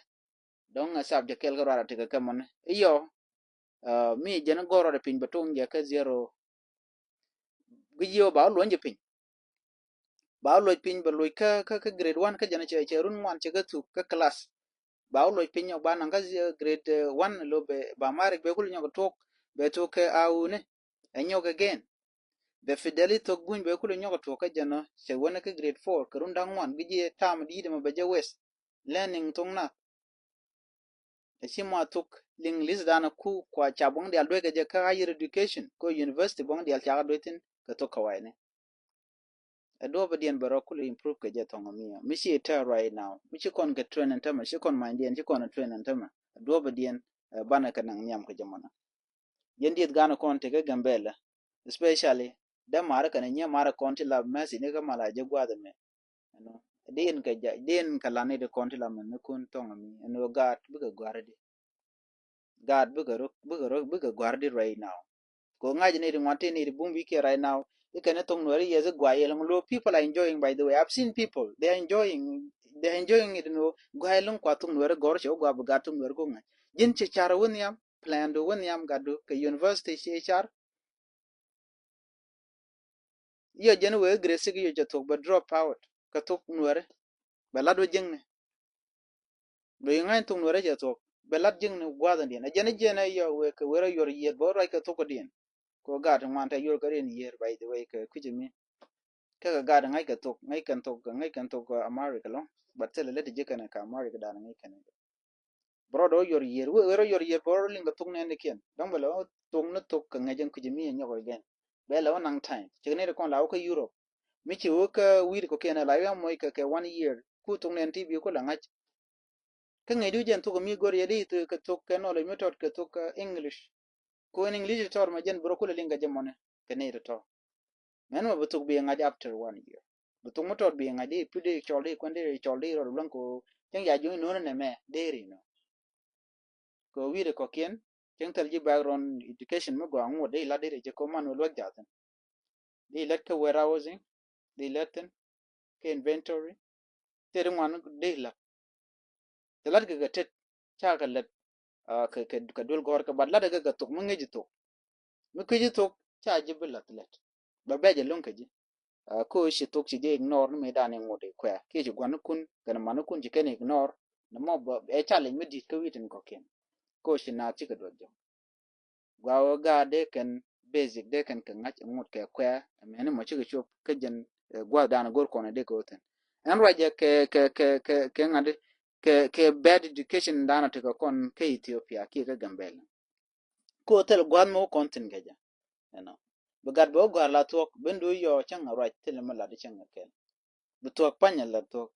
Dɔ̱ŋ ɛ sap jɛ kɛl kä ruara tekɛ kɛ mɔni iyɔ. Mi jɛn gɔ̱r ruara piny bɛ tuŋ jɛ kä zero. Gi jiɛ wä ba wä luɔ̱ny jɛ piny. Ba wä luɔ̱c piny bɛ luɔ̱c kä kä kä grade one kä jɛn cɛ cɛ run ŋuan cɛ kä thuk kä class. Ba wä luɔ̱c piny ɔ ba naŋ kä grade one lo bɛ ba Amharic bɛ kul nyɔk tuɔk bɛ tuɔk kɛ a wuni. Ɛ nyɔk again. Bɛ Fideli thok buny bɛ kul nyɔk tuɔk kä jɛn ɔ cɛ wänä kä grade four kɛ run da̱ŋ ŋuan gi jiɛ tam di̱i̱t ɛmɔ bɛ jɛ wes. Learning thok nath. Ɛ ci mɔ thok liŋ list dan ku kua ca buɔ̱ŋ dial duec kɛ jɛ kä higher education ko university buɔ̱ŋ dial cakɛ duec thin kɛ thok Kawayni. Ɛ duɔ̱ɔ̱pä diɛn bɛ rɔ kulɛ improve kɛ jɛ thɔŋ mi ɔ mi ci tɛ right now mi ci kɔn kɛ train ɛn tämɛ ci kɔn many diɛn ci kɔn train ɛn tämɛ. Ɛ duɔ̱ɔ̱pä diɛn ɛ banɛ kɛ naŋ nhiam kɛ jɛ mɔnɔ. Yɛn dieth gan kɔn tekɛ Gambɛla especially dee marä kɛn nyiɛ marä kɔn ti la mɛsi ni kä mala jɛ guath ɛmɛ. Ɛnɔ din kɛ ja din kɛ lan ni di kɔn ti la mɛ ni kun thɔŋ mi ɛn ɣöö gaat bikɛ gua̱ri di. Gaat bikɛ ruk bikɛ ruk bikɛ gua̱ri di right now. Ko ŋa̱c ni di ŋuan ti ni di bum bi kiɛ right now. Ikɛn ni thok Nuɔri yɛ thi guay yɛ lɔŋ lo people are enjoying by the way. I've seen people they are enjoying they are enjoying it ni ɣöö guay lɔŋ kua thok Nuɔri gɔr cɛ wä gua bi gaat thok Nuɔri ko ŋa̱c. Ji̱n cɛ car wä nhiam plan du wä nhiam gat du kɛ university cɛ car. Yɔ jɛn wee grade six yɔ jɛ thok bɛ drop out kɛ thok Nuɔri bɛ lat wä jiŋni. Bɛ yi ŋa̱ny thok Nuɔri jɛ thok bɛ lat jiŋni gua̱th in diɛn a jɛn a jɛn a yɔ wee kɛ wee rɔ yuɔr yieth bɛ wä ruac kɛ thok kɛ diɛn. Kɛ wä gaat ŋuan tɛ yuɔr kɛ diɛn yieth by the way kɛ kui̱c mi. Kɛ kɛ gaat ŋa̱c kɛ thok ŋa̱c kɛn thok ŋa̱c kɛn thok America lɔ. But thilɛ lät ji̱ kɛn kɛ America dan ŋa̱c kɛn. Bɛ rɔ dɔ̱ yuɔr yiër wee rɔ yuɔr yiër bɛ rɔ liŋ kɛ thok nɛn ni kiɛn dɔ̱ŋ bɛ lɛ thok ni thok kɛ ŋäc ɛn kui̱c mi nyɔk kɛ gɛn. Bɛ lɛ wä naŋ time cɛ kɛ nɛy ti kɔn la wä kä Europe. Mi ci wä kä wi̱i̱t kɔ kiɛn la yua moc kɛ kɛ one year ku thok nɛn ti bi ku la ŋa̱c. Kä ŋäc du jɛn thok mi go̱r yɛ di kɛ thok kɛ knowledge mi tɔt kɛ thok kɛ English. Ku ɛn English tɔt ma jɛn bɛ rɔ ku lɛ liŋ kɛ jɛ mɔni kɛ nɛy ti tɔt. Mɛn mɔ bi thok bi ŋa̱c after one year. Bi thok mi tɔt bi ŋa̱c di pi di cɔl di kuɛn di cɔl di rɔd luäŋ ko cäŋ ya ji̱ mi no̱o̱n nɛ mɛ deri nɔ. Ko wi̱i̱dɛ kɔkiɛn cäŋ thil ji̱ background education mi gɔaa ŋuɔt di lat di ri jɛ ko man wä luäk jathin. Di lät kä warehousing di lät thin kä inventory. Thil di ŋuan di lät. Cɛ la̱t kɛ kɛ tet ca kɛ lät kɛ kɛ duel gɔ̱r kɛ bat la̱t kɛ kɛ thok mi ŋi̱ci thok. Mi ki̱ci thok ca ji̱ bi la̱th lät bɛ bɛc ɛlɔ̱ŋ kɛ ji̱. Ko ci thok ci ji̱ ignore ni mi dan iŋut i̱ kuɛ kiɛ ci gua̱nikun kɛn manikun ci kɛn ignore. Ni mɔ ɛ challenge mi di̱t kä wi̱i̱ tin kɔ̱kiɛn. Ko ci naath cikɛ duɔth jɔk. Gua wä gaat dee kɛn basic dee kɛn kɛ ŋa̱c ŋut kɛ kuɛ. Mɛni mɔ cikɛ cop kä jɛn gua̱th dan go̱r kɔn dee kɛ wä thin. Ɛn ruacɛ kɛ kɛ kɛ kɛ kɛ ŋa̱t kɛ kɛ bad education dan a tekɛ kɔn kä Ethiopia kiɛ kä Gambɛla. Ko thil gua̱th mi wä kɔn thin kɛ jɛ. Ɛnɔ bi gat bɛ wä gɔ̱a̱r la thuɔ̱k ben du yɔɔ cäŋ a ruac thil mi lat cäŋ a kɛl. Bi thuɔ̱k pany a lat thuɔ̱k.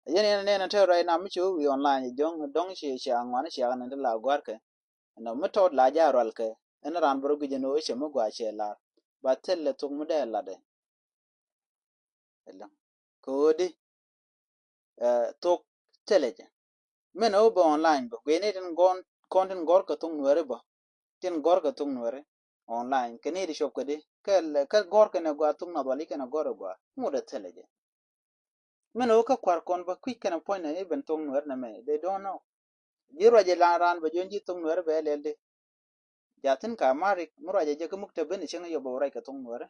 A yɛn yɛn nɛn a te ruac na mi ci wä wi̱i̱ online jɔ̱ŋ dɔ̱ŋ ci ci a ŋuan ci a kɛ nɛn ti la gɔ̱a̱r kɛ. Ɛnɔ mi tɔt la jɛ a rual kɛ ɛn raan bɛ rɔ guic ɛn ɣöö cɛ mi gɔaa cɛ lar. ba thilɛ thok mi dee latdɛ. Ɛlɔ̱ŋ kɛ ɣöö di thok thilɛ jɛ. Min ɣöö bɛ online bä gui̱ni tin gɔn kɔn tin gɔr kɛ thok nuɛri bä, tin gɔr kɛ thok nuɛri online kɛ ni di cop kɛ di kɛ gɔr kɛn ɛ gɔaa thok nath wali kɛn ɛ gɔr ɛ gɔaa ŋut ɛ thilɛ jɛ. Min ɣöö kä kua̱r kɔn bä kui̱c kɛn ɛ puɔ̱ny nɛ i̱ ben thok nuɛri nɛ mɛ they don't know. Ji̱ ruacɛ lan raan bɛ jiɔn ji̱ thok nuɛri bɛ lɛl di. Jathin ka Amharic mi ruacɛ jɛ kä muk te ben cieŋ yɔ bɛ wä ruac kɛ thok nuɛri.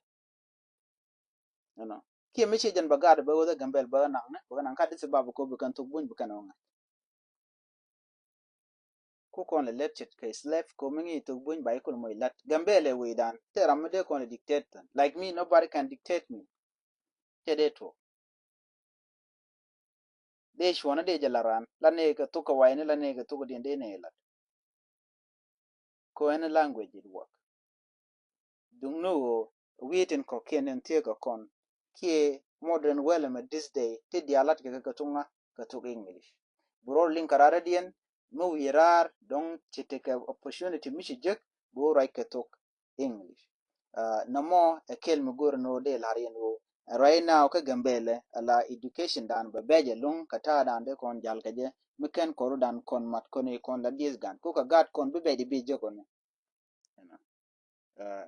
You know, kiɛ mi ci jɛn bɛ gaat bɛ wä dhɛ Gambel bɛ naŋ ni bɛ naŋ ka disi bab ko bi kɛn thok buny bi kɛn wä ŋa̱c. Ku kɔn lɛ lɛt cit kɛ slave ko mi ŋi̱i̱ thok buny ba ikul moc lat Gambel ɛ wecdan te ram mi dee kɔn lɛ dictate thin like me nobody can dictate me. Cɛ dee tuɔk. Dee cuɔ̱nä dee jɛ la ran la nee kɛ thok kɛ wayni la nee kɛ thok diɛn dee nee lat. Ko ɛn language it work. Duŋ ni ɣöö wi̱i̱ tin kɔ̱kiɛn in thiee kɛ kɔn kiɛ modern world ɛmɛ this day ti diaal lat kɛ kɛ thok ŋa kɛ thok English. Bi rɔɔd liŋ kɛ raar rɛdiɛn mi wi̱i̱ raar dɔ̱ŋ ci tekɛ opportunity mi ci jek bi wä ruac kɛ thok English. Nɔmɔ ɛ kɛl mi go̱o̱r ni wä dee la̱r yɛn wä right now kä Gambɛlɛ ala education dan bɛ bɛc ɛlɔ̱ŋ kɛ ta̱a̱ dan dee kɔn jal kɛ jɛ mi kɛn kɔr dan kɔn mat kɔn i̱ kɔn la dieth gan kukɛ gat kɔn bi bɛc di bi jek kɔn.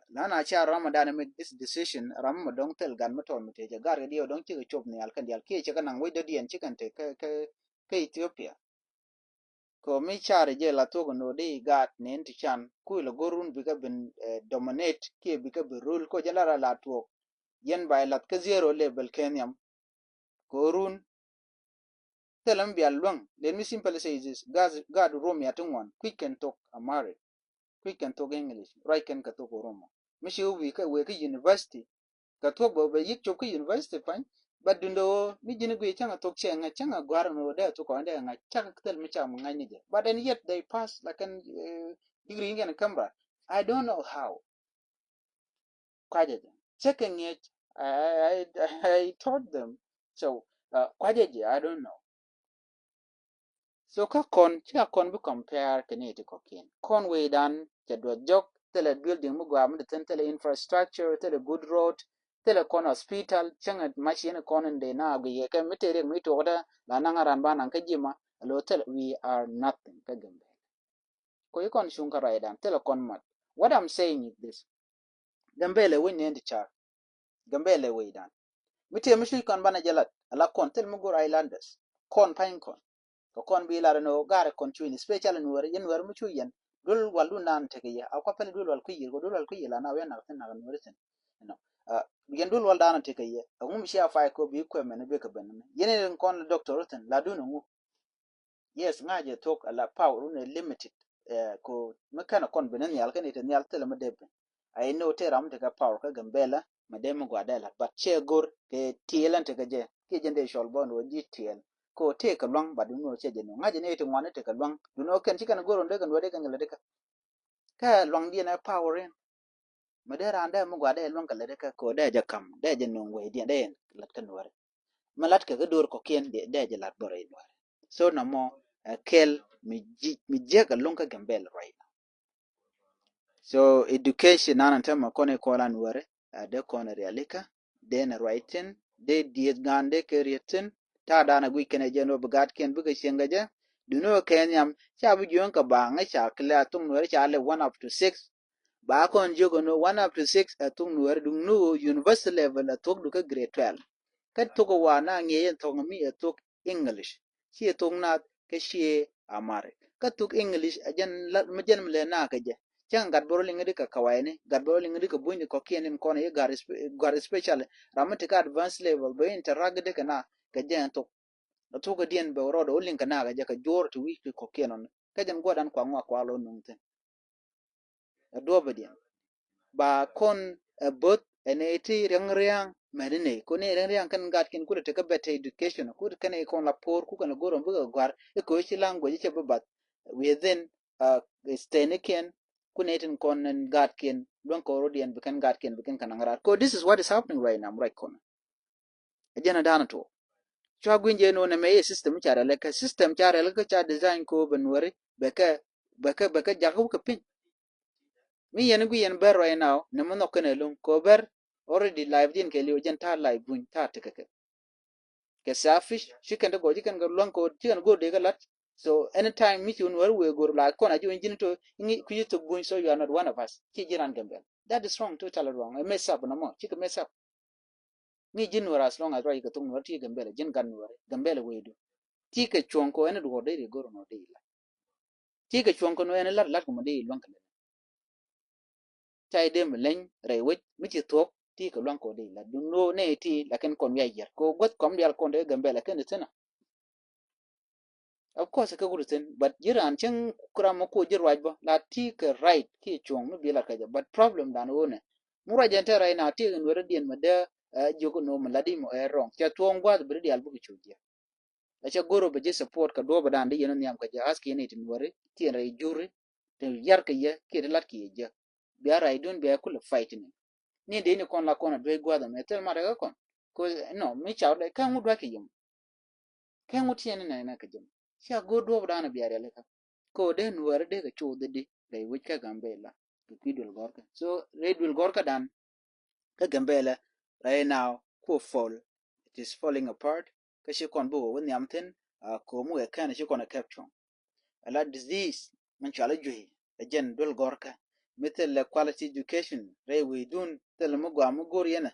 Lan a ca ram dan mi this decision ram mi dɔŋ thil gan mi tɔn mi tëë jɛ gat kɛ diɛ dɔŋ cikɛ cop nhial kɛn dial kiɛ cikɛ naŋ wec dɔ̱diɛn cikɛn te kä Ethiopia. Kɛ mi car jɛ la thuɔk ni wä di gaat ni in ti can kui̱ la go̱r run bikɛ bin dominate kiɛ bikɛ bin rule ko jɛ la ra la tuɔk. Yɛn ba ilath kä zero level kɛ nhiam. Kɛ run thilɛ mi bia luäŋ. Let me simply say this, gaat Rom ya ti ŋuan kui̱c kɛn thok Amharic, kui̱c kɛn thok English, ruac kɛn kɛ thok Oromo. Mi ci wä wi̱i̱ kɛ wee kä university kɛ thuɔ̱k bɛ bɛ yik cop kä university pa̱ny. But duundɛ ɣöö mi ji̱n guiy cäŋ a thok cɛ ŋa̱c cäŋ a gua̱r mi wä dee a thok kɔn dee a ŋa̱c cak thil mi cam ŋa̱c ni jɛ but and yet they pass like an degree in Canberra. I don't know how. Kuacɛ jɛ cɛ kɛ ŋiɛc. I, I, I taught them. So kuacɛ jɛ I don't know. So kä kɔn ci a kɔn bi compare kɛ ni ti kɔkiɛn kɔn wecdan cɛ duɔth jɔk thilɛ building mi gɔaa mi ti thin thilɛ infrastructure thilɛ good road thilɛ kɔn hospital cäŋɛ machine kɔn in dee na agui yɛ kɛ mi te riɛk mi tuɔkdä la naŋ a ran ba naŋ kä jima a lo thilɛ we are nothing kä Gambɛl. Ko yi kɔn cuŋ kä ruacdan thilɛ kɔn mat. What I'm saying is this. Gambɛlɛ wec ni in ti car. Gambɛlɛ wecdan mi tëë mi cuc kɔn banɛ jɛ lat ala kɔn thil mi go̱r islanders kɔn pa̱ny kɔn. Kɛ kɔn bi lar ni ɣöö gaari kɔn cuc ni special nuɛri yɛn nuɛri mi cuc yɛn duel wal dun dan tekɛ yɛ a kua pɛli duel wal kui̱ yir kɛ duel wal kui̱ yir la na wiɛ nak thin nak nuɛri thin. Yɛn duel wal dan tekɛ yɛ a ŋum cia fay ko bi kuɛ mɛn bi kɛ ben ni yɛn in kɔn doctor thin la dun ŋu. Yes ŋa̱cɛ thok ala power wun ɛ limited. Ko mi kɛn a kɔn ben ni nhial kɛn ite nhial thilɛ mi dee ben. I know tëë ram mi tekɛ power kä Gambɛla mɛ dee mi gua̱dɛ lat but cɛ go̱r kɛ tiɛɛl ɛn tekɛ jɛ kiɛ jɛn dee cɔl bä ni wä ji̱ tiɛɛl. Ko tëë kɛ luaŋ but duni wä cɛ jɛ ni ŋa̱cɛ ni ite ŋuan ni tekɛ luaŋ duni wä kɛn ci kɛn go̱r wun dee kɛn wä dee kɛn kɛ lät ikä. Kä luaŋdiɛn ɛ power in. Mɛ dee raan dee mi gua̱ dee luäŋ kɛ lät kä kɛ dee jɛ kam dee jɛ nuŋ wecdiɛn dee yɛn lat kä nuɔri. Mɛ lat kɛ kä do̱r kɔkiɛn dee jɛ lat bä rɛy nuɔri. So nɔmɔ ɛ kɛl mi jiɛk ɛ luŋ kä Gambɛl right now. So education nan an tämɛ kɔn ikɔl an wɛri a dee kɔn rialikä dee ni ruac thin dee dieth gan dee kɛ riet thin. Ta̱a̱ dan a guic kɛn ɛ jɛ ni wä bi gatkiɛn bikɛ cieŋ kɛ jɛ. Duni wä kɛ nhiam ca bi juɔ̱ɔ̱ŋ kɛ baaŋ ŋäc ca kɛ lɛ a thuŋ nuɛri ca lɛ one up to six. Ba kɔn jiök ɛn ɣöö one up to six ɛ thok nuɛɛri duŋ ni ɣöö university level ɛ thokdu kä grade twelve. Kä thok ɛ wa na ŋi̱eec ɛn thok mi ɛ thok English. Ciɛ thok nath kä ciɛ Amharic. Kä thok English ɛ jɛn mi jɛn mi lɛ na kɛ jɛ. Cäŋ gat bä rɔ liŋ di kɛ kawayni gat bä rɔ liŋ di kɛ bunyni kɔkiɛn in kɔn i̱ gat especially ram mi ti kä advanced level bä interact di kɛ na kɛ jɛ ɛn thok. Ɛ thok ɛ diɛn bɛ rɔɔdɛ wä liŋ kɛ na kɛ jɛ kɛ juɔr ti wi̱c ti kɔkiɛn ɔn kä jɛn guɔdan kua ŋɔak kua lɔ nuŋ thin. Ɛ duɔ̱ɔ̱pɛ diɛn ba kɔn ɛ both ɛ nɛ ti riaŋ riaŋ mɛni nɛ ko nɛ riaŋ riaŋ kɛn gatkiɛn kulɛ tekä better education ku kɛn ɛ kɔn la poor ku kɛn ɛ go̱r ɔn bikɛ gɔ̱a̱r ɛ ko ci language cɛ bi bath within stenikiɛn ku nɛ tin kɔn ɛn gatkiɛn luäŋ kɔn rɔ̱diɛn bi kɛn gatkiɛn bi kɛn kɛn naŋ raar ko this is what is happening right now right kɔn. Ɛ jɛn ɛ da̱a̱n ɛ tuɔɔk. Cua gui̱ny jɛ nuɔ̱n ɛmɛ i̱ system ca rɛl ɛ kɛ system ca rɛl ɛ kɛ ca design ko bɛ nuɔri bɛ kɛ bɛ kɛ bɛ kɛ jakä wä kɛ piny. Mi yɛn gui yɛn bɛr right now, ni mi nhɔk kɛn ɛlɔ̱ŋ kɛ bɛr already life din kɛ liw jɛn ta̱a̱ life buny ta̱a̱ tekɛ kɛ. Kɛ selfish, ci kɛn ti gɔɔ, ci kɛn kɛ luaŋ kɛ, ci kɛn go̱o̱r dee kɛ lat. So anytime mi ci wun wär wee go̱o̱r la kɔn a ji̱ wun ji̱n to, ŋi̱ kui̱ thok buny, so you are not one of us. Ci ji̱ ran Gambel. That is wrong, totally wrong. Ɛ mess up nɔmɔ, ci kɛ mess up. Ŋi̱ ji̱n wär as long as ruac kɛ thok nuɔr ti Gambel, ji̱n gat nuɔr, Gambel wee du. Ti kɛ cuɔ̱ŋ kɔ ɛn duɔ̱ɔ̱r dee ri go̱o̱r nɔ dee la. Ti kɛ cuɔ̱ŋ kɛ nɔ ɛn lat lat kɛ mɔ dee luaŋ kɛ lɛ. Ca idem leny rɛy wec mi ci thuɔk ti kɛ luaŋ kɔ di la dun no ne ti la kɛn kɔn wiac yɛr kɔ guath kɔm dial kɔn de Gambel la kɛn de thinɛ. Of course kɛ wut thin, but ji̱ raan cieŋ kuram mɔ ko ji̱ ruac bä la ti kɛ right ki cuɔ̱ŋ mi bi la kɛ jɛ, but problem dan wonɛ mi ruac jɛ tɛ right now ti kɛ nuɛrɛ diɛn mɛ dee jiök no mɛ la di mɔ ɛ wrong. Cɛ thuɔ̱ŋ guath bi ri dial buk cuc jɛ. Ɛ cɛ go̱r ɔ bɛ ji̱ support kɛ duɔ̱ɔ̱p ɛ dan di yɛn ɔ nhiam kɛ jɛ ask yɛn iti nuɔri ti yɛn rɛy juri ti yar kɛ yɛ kiɛ ti lat kɛ yɛ jɛ. Bia ray dun bia kulɛ fight ni. Ni dee ni kɔn la kɔn a duec gua̱dhɛ mɛ thil mat ɛ kɛ kɔn. Ko no mi ca wä dɛ kɛ ŋut duac kɛ yɛ mɔ. Kɛ ŋut ti yɛn ni nɛ nɛ kɛ jɛ mɔ. Cia go̱r duɔ̱ɔ̱p ɛ dan a bia riali kä. Ko dee nuɔri dee kɛ cu dhidi rɛy wec kɛ Gambela kɛ kui̱ duël gɔrkɛ. So rɛy duël gɔrkɛ dan kä Gambela right now kuɔ fall, it is falling apart. Kä ci kɔn bi wä wä nhiam thin a ko̱o̱m wee kɛn ci kɔn a kɛp cuɔ̱ŋ. A la disease min cual a juey a jɛn duel gɔrkä mi thil lɛ quality education rɛy wee dun thil mi gɔaa mi go̱r yɛn a.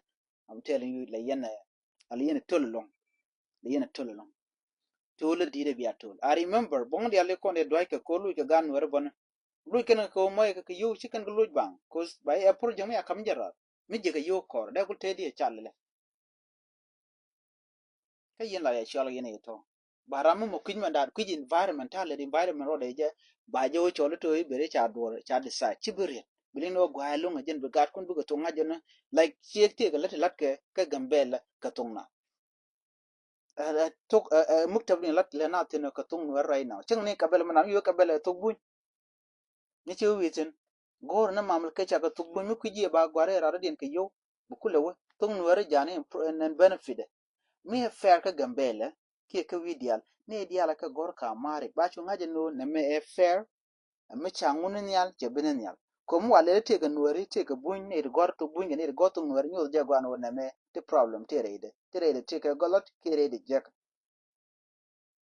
I'm telling you la yɛn a la yɛn a töl lɔŋ. La yɛn a töl lɔŋ. Töl a di̱t a bia töl. I remember buɔ̱ŋ diali kɔn yɛ duac kɛ ko̱r luc kɛ gan nuɛri bɔni. Luc kɛn kɛ wä mɔc kɛ kɛ yio̱w ci kɛn kɛ luc baŋ. Cause ba yɛ pur jɔŋ mi a kam jɛ rat mi jɛ kɛ yio̱w kɔr dɛ kul tëë di a cal lɛ. Kä yɛn la yɛ cɔl yɛn yɛ tɔ ba ram mi mɔ kui̱c mɛn daat kui̱c environment ta̱a̱ lɛ di environment rɔ dee jɛ ba jɛ wä cɔl itɔ i̱ beri ca duɔr ca decide ci bi riet. Bi liŋ ni wä gua̱a̱ loŋ a jɛn bi gaat kun bikɛ thok ŋa̱c jɛ ni like ciek tiek kɛ lät ti la̱t kɛ kɛ Gambela kɛ thok na. Ɛ, ɛ, thok, ɛ, ɛ, muktab ni lat lɛ na thin kɛ thok nuɛr right now. Cäŋ ni kɛ bɛl mi nan yo̱o̱ kɛ bɛl ɛ thok buny. Ni ci wi̱i̱ thin go̱o̱r ni mam kɛ ca kɛ thok buny mi kui̱ jiɛ ba gua̱r ɛ rat diɛn kɛ yo̱o̱. Bi kulɛ wä thok nuɛr jani ɛn benefit ɛ. Mi ɛ fair kä Gambela kiɛ kä wi̱i̱ diaal ni diaal kɛ go̱r ka mari ba cu ŋa̱c ɛ no̱o̱ nɛ mɛ ɛ fair. Ɛ mi ca ŋun ni nhial cɛ bi ni nhial. Ko̱m wa lɛl tëëkɛ nuääri tëëkɛ buny ni ti gɔ̱r thok buny kɛ ni ti gɔ̱r thok nuääri nyoth jɛ guan wä nɛmɛ ti problem ti rɛydɛ ti rɛydɛ tëëkɛ gɔlɔt kiɛ rɛydɛ jek.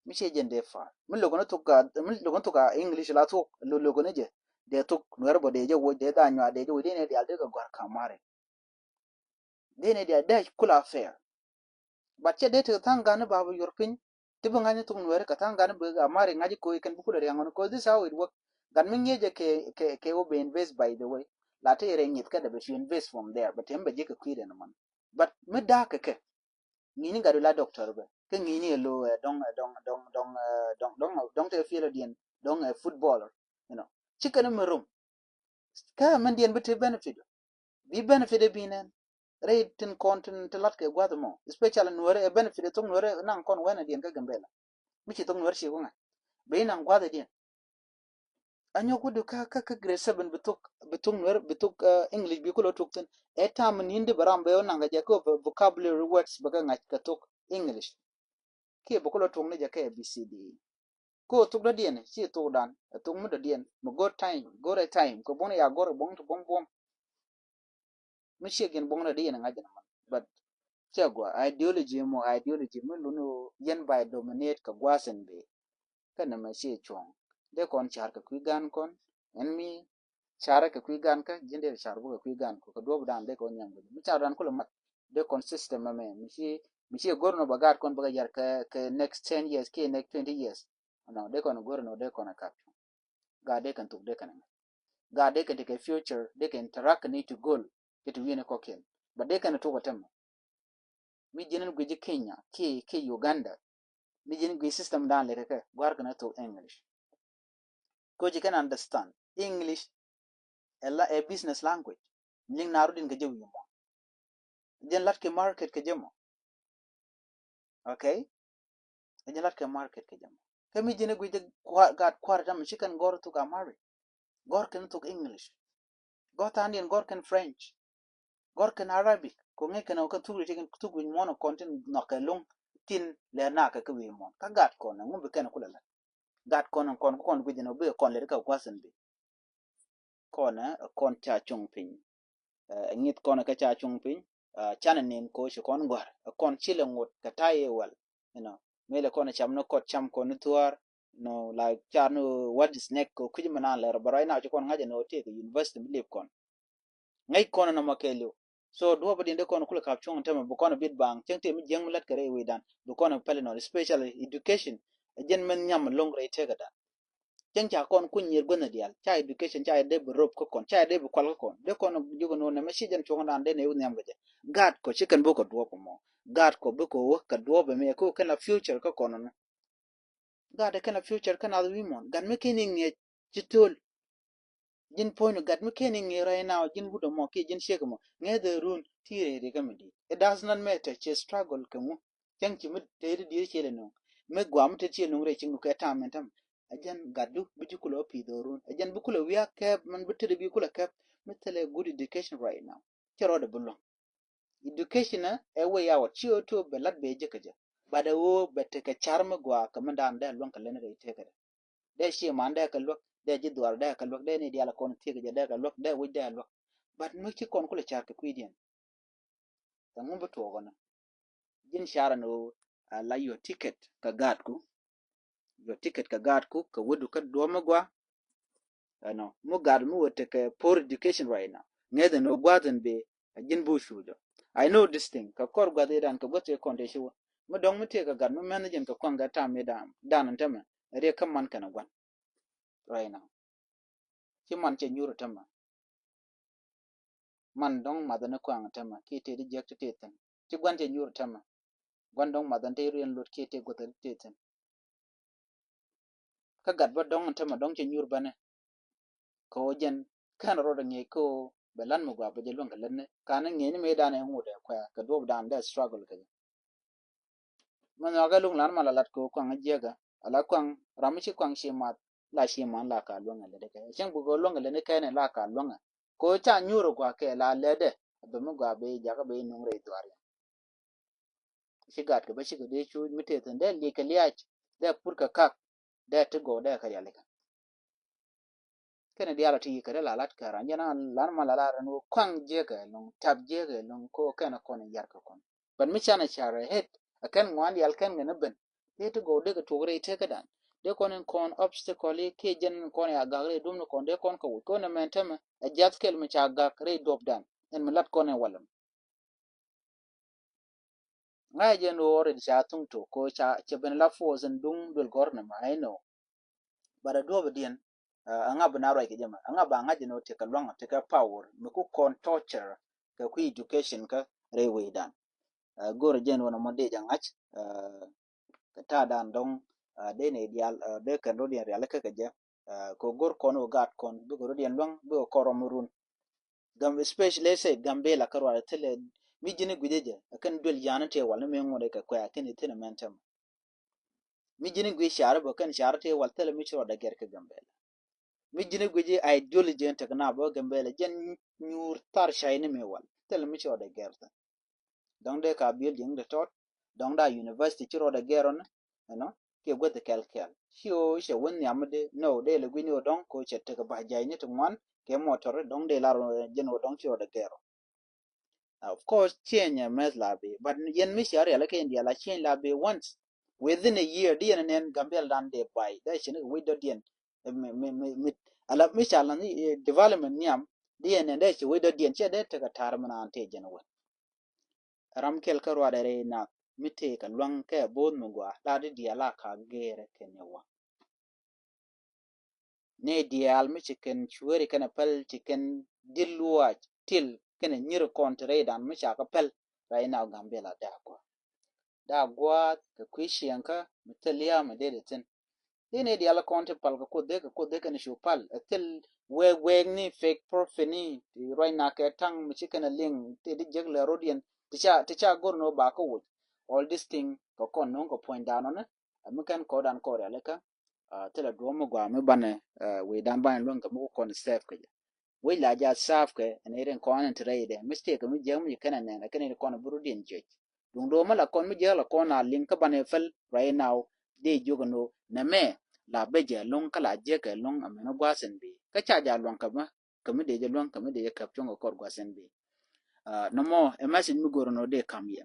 Mi ciɛ jɛn dee far mi lo̱kɛ ni thok a mi lo̱kɛ ni thok a English la thok lo̱kɛ ni jɛ dee thok nuääri bɔ dee jɛ woc dee dha nyuaa dee jɛ woc dee ni dial dee kɛ gɔ̱r kamari. Dee ni dial dee kula fair. But cɛ dee tekɛ tha̱a̱ŋ gan ni ba bi yuɔr piny ti bi ŋa̱c ni thok nuɛɛri kɛ tha̱a̱ŋ gan ni bi amari ŋa̱c ko̱ ikɛn bi kulɛ riaŋ ɔn ko̱ this how it work. Gan mi ŋi̱eecɛ kɛ kɛ kɛ wä bi invest by the way. La ti rɛ ŋi̱eth kä dɛ bi ci invest from there but ti mi bɛ ji̱ kɛ kui̱ rɛ ni man. But mi da̱a̱k kɛ kɛ ŋi̱ni gat wi la doctor bɛ kɛ ŋi̱ni ɛ lo ɛ dɔŋ ɛ dɔŋ dɔŋ dɔŋ ɛ dɔŋ dɔŋ dɔŋ te field diɛn dɔŋ ɛ footballer. You know ci kɛn mi rom. Kä mɛn diɛn bi ti benefit bi benefit ɛ bi nɛn. Rɛy tin kɔn tin ti lat kɛ gua̱th mɔ especially nuɔrɛ ɛ benefit ɛ thok nuɔrɛ naŋ kɔn wɛn ɛ diɛn kä Gambela. Mi ci thok nuɔrɛ ci wä ŋa̱c bi naŋ gua̱th ɛ diɛn. A nyɔk wä du kä kä kä grade seven bi thok bi thok nuɔrɛ bi thok English bi kulɛ thok thin. Ɛ tam ni indi bɛ ram bɛ wä naŋ kɛ jɛ kä vocabulary words bɛ kɛ ŋa̱c kɛ thok English. Kiɛ bi kulɛ thok ni jɛ kɛ A B C D E. Ko thok dɔ̱diɛn ci thok dan ɛ thok mi dɔ̱diɛn mi go̱r time go̱r ɛ time kɛ buɔ̱n ya go̱r ɛ buɔ̱n ti buɔ̱n buɔ̱n. Mi ciɛ gin buɔ̱n dɔ̱diɛn ŋa̱c jɛn man but cɛ gua ideology mɔ ideology mi luni yɛn ba dominate kɛ gua̱a̱th in bi. Kä nɛmɛ ciɛ cuɔ̱ŋ dee kɔn car kɛ kui̱ gan kɔn ɛn mi carɛ kɛ kui̱ gan kä ji̱n dee car bä kɛ kui̱ gan kɔ kɛ duɔ̱p dan dee kɔn nyam kɛ mi car dan kulɛ mat. Dee kɔn system mɛ mi ci mi ci go̱r nɔ bɛ gaat kɔn bɛ kɛ yar kɛ kɛ next ten years kiɛ next twenty years. Nɔ dee kɔn go̱r nɔ dee kɔn a kap. Gaat dee kɛn thuk dee kɛn ŋa̱c. Gaat dee kɛn tekɛ future dee kɛn interact ni ti goal kɛ ti wi̱i̱n kɔkiɛn. But dee kɛn tuk a tɛmɛ. Mi ji̱n in gui̱ci Kenya kiɛ kiɛ Uganda. Mi ji̱n in gui̱ci system dan lɛ kɛ kɛ gua̱r kɛn a thuk English. Ko ji̱ kɛn understand English. Ɛ la ɛ business language. Liŋ na rudin kɛ jɛ wi̱i̱ mɔ. Jɛn lat kɛ market kɛ jɛ mɔ. Okay. Ɛ jɛn lat kɛ market kɛ jɛ mɔ. Kä mi ji̱n in gui̱ci gaat kua̱r tam ci kɛn gɔr thuk a mari. Gɔr kɛn thuk English. Gɔr tha̱a̱ŋ diɛn gɔr kɛn French. Gɔr kɛn Arabic ko ŋi̱i̱c kɛn ɔ kɛn thuk ri ti kɛn thuk wi̱c muɔ̱n kɔn tin nhɔk kɛ luŋ. Tin lɛ na kɛ kɛ wi̱i̱ muɔ̱n kä gat kɔn ŋu bi kɛn kulɛ lɛ. Gat kɔn kɔn kɔn guic jɛn ɔ bi kɔn lɛ ri kɛ gua̱th in bi. kɔn ɛ kɔn ca cuŋ piny. Ɛ ŋi̱th kɔn ɛ kä ca cuŋ piny. Canɛ nin ko ci kɔn gua̱r ɛ kɔn ci lɛ ŋot kɛ ta̱y ɛ wal. You know, mëë lɛ kɔn ɛ cam ni kɔt cam kɔn ni thua̱a̱r. You know, like car ni what is next ko kui̱c mi naan lɛr bɛ right now ci kɔn ŋa̱c ɛ ni wä tëë kɛ university mi lip kɔn. Ŋäc kɔn nɔmɔ kɛɛliw. So duɔ̱ɔ̱p diɛn dee kɔn kulɛ kap cuɔ̱ŋ tämɛ bi kɔn bit baŋ cäŋ tëë mi jiäŋ mi lät kɛ rɛy wecdan bi kɔn pɛl inɔ, especially education. Ɛ jɛn mɛn nyam loŋ rɛy tëkädan. Cäŋ ca kɔn kuny nyier guänh diaal ca education ca dee bi rop kä kɔn ca dee bi kual kä kɔn dee kɔn jiök nɔ nɛmɛ ci jɛn cuɔ̱ŋdan dee nɛ wi̱ nhiam kɛ jɛ. Gaat kɔ ci kɛn bikɔ duɔ̱ɔ̱p mɔ. Gaat kɔ bikɔ wä kɛ duɔ̱ɔ̱p mɛ kɛ kɔ kɛn la future kä kɔn nɔ. Gat ɛ kɛn a future kɛn a wi̱i̱ muɔ̱n gat mi kɛn iŋ ŋiɛ ci to̱l. Ji̱n puɔ̱nynu gat mi kɛn iŋ ŋiɛ right now ji̱n wut ɛmɔ kiɛ ji̱n ciek ɛmɔ ŋɛth ɛ run ti rɛy rikä mi di̱i̱t. It does not matter ci struggle kɛ ŋu. Cäŋ ci mi tëëdi di̱i̱t ciel ɛnɔŋ mi gua mi tëëdi ciel ɛnɔŋ rɛy ciŋdu kɛ tam ɛn tam. Ɛ jɛn gatdu bi ji̱ kulɛ wä pi̱i̱th ɛ run ɛ jɛn bi kulɛ wi̱i̱ a kɛɛp mɛn bi tëëdi bi kulɛ kɛɛp. Mi thilɛ good education right now ci rɔɔdɛ bi luäŋ. Education ɛ way out ci ɣöö ti ɣöö bɛ lat bɛ jek kä jɛ. But ɛ ɣöö bɛ tekɛ car mi gɔaa kɛ mi daan dee luäŋ kɛ lɛn rɛy tëëkä dɛ. Dee ci man dee kɛ luäk dee ji̱ dhuar dee kɛ luäk dee ni diaal kɔn thiek jɛ dee kɛ luäk dee wi̱c dee luäk. But mi ci kɔn kulɛ car kɛ kui̱diɛn. Kɛ ŋu bi tuɔɔk ɔnɔ. Ji̱n car ɛn ɣöö a la your ticket kɛ gaatku. Your ticket kɛ gaatku kɛ wädu kä duɔ̱ɔ̱p mi gɔaa. Ɛnɔ mi gat mi wä tekɛ poor education right now. Ŋeth ɛn wä gua̱th ɛn bee a ji̱n bu cuucɔ. I know this thing kɛ kɔr gua̱th idan kɛ gua̱th iɛ kɔn tëë ci wä mi dɔ̱ŋ mi tëë kɛ gat mi mɛnh ji̱n kɛ kuaŋ kɛ tam idan dan ɛn tämɛ. Riɛk kä man kɛn a gua̱n right now. Ci man cɛ nyuur ɛ tämɛ. Man dɔ̱ŋ math ni kuaŋ tämɛ kiɛ tëë di jiäk ti tëë thi̱n. Ci gua̱n cɛ nyuur tämɛ. Gua̱n dɔ̱ŋ math ni tëë riɛn luɔt kiɛ tëë guäth ti tëë thi̱n. Kä gat bä dɔ̱ŋ tämɛ dɔ̱ŋ cɛ nyuur bänɛ. Kɛ ɣöö jɛn kɛn rɔɔdɛ ŋi̱eec kä ɣöö bɛ la̱t mi gɔaa bɛ jɛ luäŋ kɛ lätni ka̱n ni ŋi̱eec ni mëëdan ɛ ŋut ɛ kuɛ kɛ duɔ̱ɔ̱pdan dee struggle kɛ jɛ. Mi nhɔakɛ luŋ lan ma la lat kɛ ɣöö kuaŋ jiäkä ala kuaŋ ram mi ci kuaŋ ci math la ci man la ka luäŋɛ lätdɛ kɛ cäŋ bi kɛ luäŋɛ lätni kɛn ɛ la ka luäŋɛ. Kɛ ɣöö ca nyuur ɛ gɔaa kɛ la lätdɛ a bɛ mi gɔaa bɛ jakä bɛ nuŋ rɛy dhuaar yɛn. Ci gat kɛ bä cikɛ dee cuuc mi tëë thi̱n dee liɛc kɛ liac dee pur kɛ kak dee ti gɔw dee kɛ rialikä. Kɛnɛ diaal a ti yikɛ dee la lat kɛ ran jɛn an lan ma la lar ɛn wä kuaŋ jiɛkɛ loŋ tap jiɛkɛ loŋ ko kɛnɛ kɔn in yar kɛ kɔn. But mi canɛ car ɛ het a kɛn ŋuan diaal kɛn kɛ ni ben dee ti gɔw dee kɛ tuɔk rɛy tekädan dee kɔn in kɔn obstacle i̱ kiɛ jɛn in kɔn ya gak rɛy duɔ̱m ni kɔn dee kɔn kɛ wuc kɔn in mɛn tämɛ ɛ jiath kɛl mi ca gak rɛy duɔpdan ɛn mi lat kɔn in walɛ. Ŋa̱cä jɛ ni ɣöö already ca thuŋ tok ko ca cɛ ben la force in duŋ duel gɔ̱r ni ma I know. But a duɔ̱ɔ̱p diɛn a ŋa bi na ruac kɛ jɛ ma a ŋa ba ŋa̱c jɛ ni ɣöö tekɛ luaŋ tekɛ power mi ku kɔn torture kɛ kui̱ education kä rɛy wecdan. Go̱r jɛ ni ɣöö nɔmɔ dee jɛ ŋa̱c kɛ ta̱a̱ dan dɔ̱ŋ dee ni diaal dee kɛn rot yɛn rialikä kɛ jɛ. Kɛ go̱r kɔn wä gaat kɔn bikɛ rot yɛn luäŋ bikɛ kɔn rɔm run. Gam especially say Gambela kä ruaadɛ thilɛ mi ji̱n gui̱cä jɛ a kɛn duel yan tëë wal ni mi ŋuɔ̱t kɛ kuɛ a kɛn ithin a mɛn tɛm. Mi ji̱n gui̱c car bä kɛn car tëë wal thilɛ mi ci ruaadɛ gɛr kɛ Gambela. Mi ji̱n gui̱c ideology in tek na bä Gambela jɛn nyuur thar cay ni mi wal thilɛ mi ci ruaadɛ gɛr thin. Dɔ̱ŋ dee ka building de tɔt dɔ̱ŋ da university ci ruɔdɛ gɛr ɔn ɛnɔ kiɛ guäth kɛl kɛl ci ɣöö cɛ wä nhiam mi dee no dee lɛ gui̱ni ɣöö dɔ̱ŋ ko cɛ tek ba jay ni ti ŋuan kɛ mɔtɔr dɔ̱ŋ dee lar jɛn ɣöö dɔ̱ŋ ci ruɔdɛ gɛr ɔn. Of course change a meth la bi but yɛn mi cia riɛl kɛ in diɛl a change la bi once within a year di yɛn nɛn Gambel dan dee bay dee cin kɛ wec dɔ̱diɛn mi mi mi mi ala mi ca lan development niam di yɛn nɛn dee ci wec dɔ̱diɛn cɛ dee tek a tar mi naan tëë jɛn wän. Ram kɛl kä ruaadɛ rɛy nak mi tëë kɛ luaŋ kɛ bo̱o̱th mi gɔaa la di diaal a ka geerɛ kɛn ni wä. Ni diaal mi ci kɛn cueeri kɛn a päl ci kɛn di luaac til kɛn a nyir kɔn ti rɛy dan mi ca kɛ päl rɛy nak Gambela daa gua̱a̱th. Daa gua̱a̱th kɛ kui̱ ciɛŋkä mi thil lia̱a̱ mi dee di thin. Di ni diaal kɔn ti pal kɛ Kuoth dee kɛ Kuoth dee kɛn cu pal ɛ thil wɛɛk wɛɛk ni fake prophet ni ti ruac na kɛ taŋ mi ci kɛn a liŋ ti di jek lɛ rot yɛn ti ca ti ca go̱r ni wä ba kä woc. All this thing kɛ kɔn no̱o̱ŋ kɛ puɔ̱ny dan ɔni ɛ mi kɛn kɔɔdan kɔɔr yalikä. Thilɛ duɔ̱ɔ̱m mi gɔaa mi banɛ wec dan banɛ luäŋ kɛ mi ku kɔn sɛp kɛ jɛ. Wec la ja sɛp kɛ ɛn irin kɔn in ti rɛy dɛ mi stëë kɛ mi jiäk mi ci kɛn a nɛn ɛ kɛn in kɔn a bi rut yɛn jiɛc. Duŋ do̱o̱mä la kɔn mi jiäk la kɔn a liŋ kä banɛ päl right now dee jiök ɛn ɣöö nɛmɛ la bɛ jɛ ɛlɔ̱ŋ kä la jiäk kɛ ɛlɔ̱ŋ ɛmɛn ɛ gua̱a̱th ɛn bi kä ca ja luaŋ kɛ bä. kɛ mi dee jɛ luäŋ, kɛ mi dee jɛ käp cuɔ̱ŋ kɛ kɔr gua̱th ɛn bi. Nɔmɔ ɛ message mi go̱r nɔ dee kam yɛ.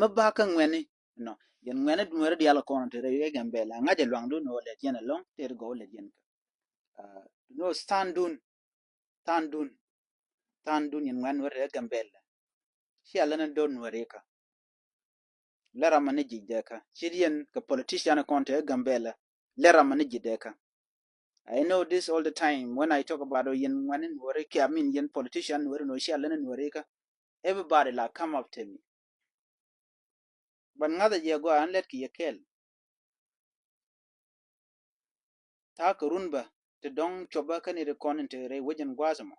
Mɛ ba kä ŋuɛni nɔ yɛn ŋuɛni duŋ wɛrɛ dial kɔn te rɛ yɛ Gambɛla ŋa̱c ɛ luaŋ dun nɔ lɛt yɛn ɛlɔŋ te ri gɔw lɛt yɛn kɛ. Nɔ than dun than dun than dun yɛn ŋuɛni wɛrɛ yɛ Gambɛla. Cia lɛn dɔn wɛrɛ kä lɛ ramani ji̱ dɛkä ci yɛn kɛ politician kɔn te Gambɛla. Lɛ ramani ji̱ dɛkä. I know this all the time when I talk about yɛn ŋuɛni nuɔri kɛ, I mean yɛn politician nuɔri nuɔri cia lɛn nuɔri kä. Everybody la come up to me. But ŋa̱th a jɛ gɔaa an lɛt kɛ yɛ kɛl. Tha̱a̱ kɛ run bä ti dɔ̱ŋ cuɔpä kä ni ri kɔn in te rɛy wecin gua̱a̱th ɛmɔ.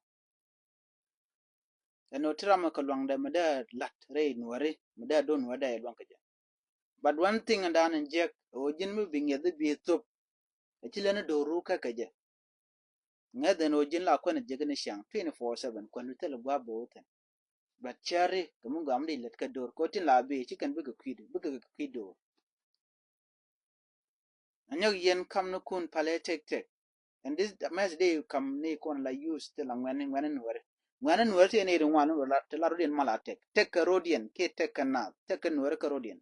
Ɛn ɣöö ti ramɛ kɛ luaŋdɛ mi dee la̱t rɛy nuɔri mi dee do̱n wä dee luaŋ kɛ jɛ. But one thing ɛn da̱a̱n ɛn jiäk ɣöö ji̱n mi bi ŋiɛth i̱ bi thop. Ɛ ci lɛn i̱ do̱ru kä kɛ jɛ. Ŋäth ɛn ɣöö ji̱n la kuɛn ɛ jiäk in i̱ ciaŋ twenty four seven kuɛn du thil i̱ gua̱a̱p bo̱o̱ thi̱n. But cäri kɛ mi gɔam di lät kä do̱r kɛ ɣöö tin la bi ci kɛn bikɛ kui̱du bikɛ kui̱du. Anyɔk yɛn kam ni kun palɛ tek tek. And this mess day kam ni kun la use ti la ŋuɛni ŋuɛni nuɔri. Ŋuɛni nuɔri ti ni ri ŋuan ti la rodiɛn mal a tek tek kɛ rodiɛn ki tek kɛ nath tek kɛ nuɔri kɛ rodiɛn.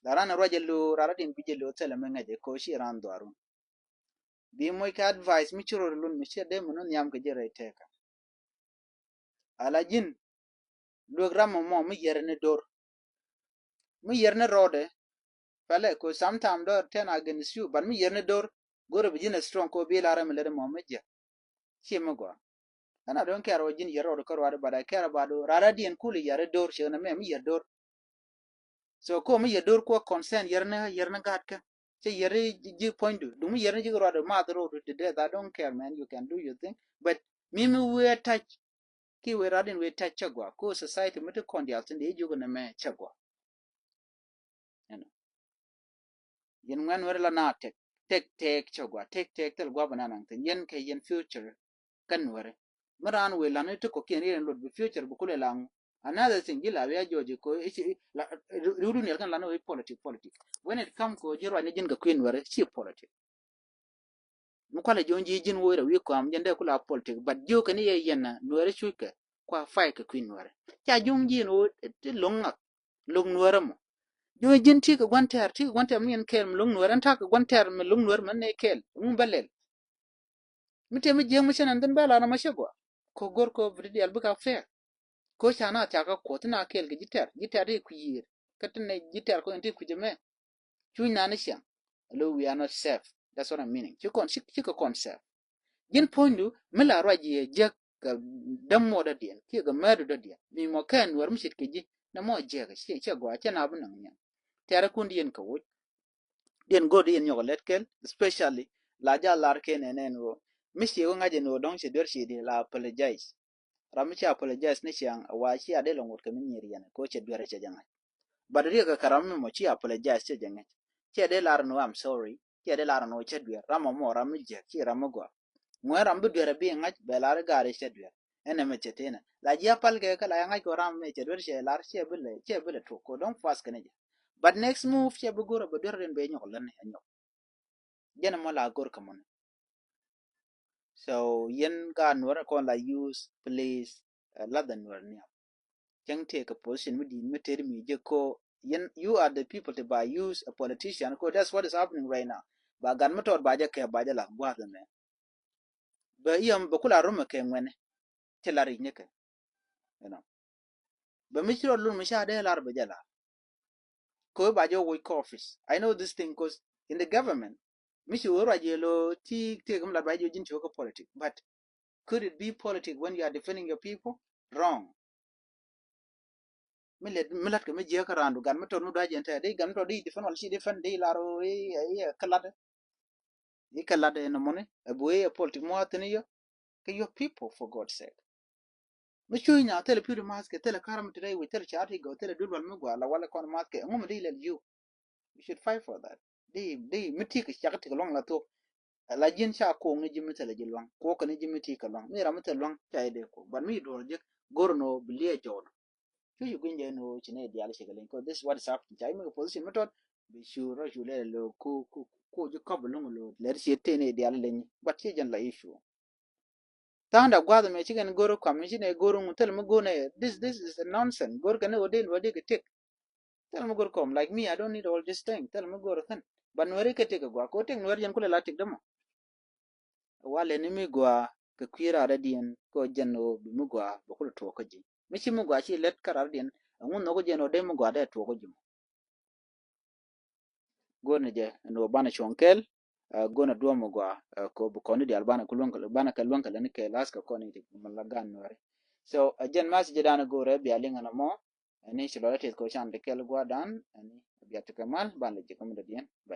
La ran ruac a lo ran rodiɛn bi jɛ lo thilɛ mi ŋɛcɛ ko ci ran dhuarun. Bi moc kɛ advice mi ci ror lun mi ci dee mi nu nhiam kɛ jɛ rɛy tɛkä. Ala ji̱n luek ram mɔ mɔ mi yɛr ni dor. Mi yɛr ni rɔɔdɛ pɛlɛ ko sometimes dor ten against you but mi yɛr ni dor. Go̱rɛ bi ji̱n a strong ko bi lar mi lɛt mɔ mi jiɛ. Ci mi gɔaa. Ɛn a don't care wä ji̱n yɛr rɔɔdɛ kä ruaadɛ but I care about rara diɛn kuli yɛr ni dor ci ni mɛ mi yɛr dor. So ko mi yɛ dor kuɔ concern yɛr ni yɛr ni gat kä. Cɛ yɛr ni ji̱ puɔ̱nydu duŋ mi yɛr ni ji̱ ruaadɛ math rɔɔdu ti dee that don't care man you can do your thing. But mi mi wee touch ki wee rat in wee tɛc cɛ gua ko society mi ti kɔn dial thin di jiök ni mɛ cɛ gua. Yɛn ŋuɛn wɛrɛ la na tek tek tek cɛ gua tek tek thil gua bɛ na naŋ thin yɛn kɛ yɛn future. Kɛn wɛrɛ mi raan wee lan ti kɔkiɛn riɛn lot bi future bi kulɛ laŋ. Another thing ji̱ la wia jɔɔji ko riwdu niɛl kɛn lan wee politic politic. When it come ko ji̱ ruac ni ji̱n kɛ kui̱n wɛrɛ ci politic. Mi kualɛ jiɔn ji̱ ji̱n woc rɛ wi̱i̱ kɔam jɛn dee kula politik but jiökɛ ni yɛ yɛn nuɛrɛ cuckɛ kua fay kɛ kui̱ nuɛrɛ. Ca jiɔn ji̱ ni woc ti lo̱ŋ ŋak lo̱ŋ nuɛrɛ mɔ. Jiɔn ji̱n ti kɛ gua̱n tɛɛr ti kɛ gua̱n tɛɛr mi yɛn kɛɛl mi lo̱ŋ nuɛrɛ ɛn ta̱a̱ kɛ gua̱n tɛɛr mi lo̱ŋ nuɛrɛ mi nɛ kɛɛl ŋu bä lɛl. Mi tëë mi jiäk mi cä nɛn thin bä la na ma cä gɔaa. Kɛ go̱r kɛ bi ti diaal bikɛ fair. Kɛ ca na thiakä kuɔth na kɛɛl kɛ ji̱ tɛr ji̱ tɛr ti kui̱ yiër. Kä ti nɛ ji̱ tɛr kɔn ti kui̱ jɛ mɛ. Cuny na ni ciaŋ. Alo we are not safe. That's what I'm meaning. Ci kɔn ci kɛ kɔn safe. Ji̱n puɔ̱nydu mi la ruac yɛ jiäk kɛ däm muɔt dɔ̱diɛn kiɛ kɛ määdu dɔ̱diɛn mi mɔ kɛn nuɔr mi ce̱tkɛ ji̱. Nɛ mɔ jiäk ciɛ gɔaa ciɛ na bi naŋ niɛn. Tɛrɛ kun diɛn kɛ woc. Diɛn go̱o̱r di yɛn nyɔk lɛt kɛl especially la jal lar kɛn ɛn ɛn ɣöö mi ciɛ wä ŋa̱c ɛn ɣöö dɔ̱ŋ cɛ duer ci di la apologize. Ram mi ci apologize ni ciaŋ a wa ci a dee lɔ ŋot kɛ mi nyier yɛn ko cɛ duer cɛ jɛ ŋa̱c. But riɛk kɛ ram mi mɔ ci apologize cɛ jɛ ŋa̱c. Cɛ dee lar ɛn ɣöö I'm sorry cɛ dee lar ɛn ɣöö cɛ duer ram mɔ mɔ ram mi jiäk ci ram mi gɔaa. Ŋuɛn ram bi duer a bi ŋa̱c bɛ lar i̱ gaari cɛ duer. Ɛn ɛmɛ cɛ tënɛ la ji̱ apal kɛ kä la yɛ ŋa̱c kɛ ram mɛ cɛ duer cɛ lar cɛ bi lɛ cɛ bi lɛ tuɔk kɛ dɔ̱ŋ puath kɛn jɛ. But next move cɛ bi go̱r a bɛ duer rin bɛ nyɔk län ɛ nyɔk. Jɛn ɛmɔ la go̱r kɛ mɔni. So yɛn ka nuɔr kɔn la use please. Lath a nuɔr niam. Cäŋ tëë kɛ position mi di̱i̱t mi tëë mi jɛ ko yɛn you are the people to buy use a politician ko that's what is happening right now. Ba gat mi tɔɔt ba jɛ kɛ ba jɛ la gua̱a̱th ɛmɛ. Bɛ iam bɛ kula rumɛ kɛ ŋuɛni. Ti la ric ni kɛ. You know. Bɛ mi ci rɔ lun mi ca dee lar bɛ jɛ lar. Ko ba jɛ woc kɛ office. I know this thing cause in the government mi ci wä ruac yɛ lo ti ti kɛ mi lat ba jɛ ji̱n ci wä kɛ politic but could it be politic when you are defending your people? Wrong. Mi lɛt mi lat kɛ mi jiɛ kä randu gan mi tɔt mi dua jɛ tɛ di gan mi tɔt di defend wal ci defend di lar o i i kä lat. I kä lat in mɔni a bu i a politic mɔ a thin i yɔ kɛ your people for God's sake. Mi cuy na thilɛ piu di math kɛ thilɛ kar mi ti rɛy wic thilɛ car ti gɔ thilɛ dul wal mi gua la wal kɔn math kɛ ŋu mi di lɛl you. You should fight for that. Di di mi ti kɛ cak ti kɛ luaŋ la thok. La ji̱n ca koŋ ni ji̱ mi thilɛ ji̱ luaŋ kuɔk kɛ ni ji̱ mi ti kɛ luaŋ mi ram mi thilɛ luaŋ ca i dee kuɔk but mi duɔr jek go̱r no bi liɛ jɔɔd. Cu ci gui̱ny jɛ ni ɣöö ci ni diaal ci kɛ leny kɔ this what is happening ca imikɛ position mi tɔt. Bi cu rɔ cu lɛ lo ku ku ku ji̱ kɔp bi luŋ lo lɛr ci tëë ni diaal leny but ci jɛn la issue. Tha̱a̱ŋda gua̱a̱th ɛmɛ cikɛn go̱r kuam mi ci nɛ go̱r ŋun thil mi go̱r nɛ, this, this is a nonsense. Go̱r kɛn ni wä din wä dik ɛ tik. Thil mi go̱r kɔm, like me, I don't need all this thing. Thil mi go̱r thi̱n. But nuɛri kɛ tik ɛ gua̱a̱ kɛ wä tik nuɛri jɛn kulɛ la tik dämɔ. Walɛ ni mi gɔaa kɛ kui̱ raar dɔ̱diɛn kɛ ɣöö jɛn ɣöö bi mi gɔaa bɛ kulɛ tuɔɔk kä ji̱. Mi ci mi gɔaa ci lät kä raar dɔ̱diɛn, ɛŋu nhɔk jɛn ɣöö dee mi gɔaa dee tuɔɔk kä ji̱ mɔ. Go̱o̱r ni jɛ ɛn ɣöö banɛ cuɔ̱ŋ kɛɛl, ɛ, go̱o̱r ni duɔ̱ɔ̱p mi gɔaa, ɛ, kɛ ɣöö bi kɔn ni diaal banɛ kɛ luäŋ kɛ, banɛ kɛ luäŋ kɛ lɛ ni kɛɛl, ask kɔn ni ti mɛ la gan nuɛri. So, ɛ, jɛn message dan go̱o̱rɛ bia liŋ ɛn ɛmɔ, ɛni ci lɔcdä tith kɛ ɣöö can ti kɛɛl gua̱a̱r dan, ɛni bia ti kɛ mal, banɛ lɛ ji̱ kä mi dɔ̱diɛn. Bye.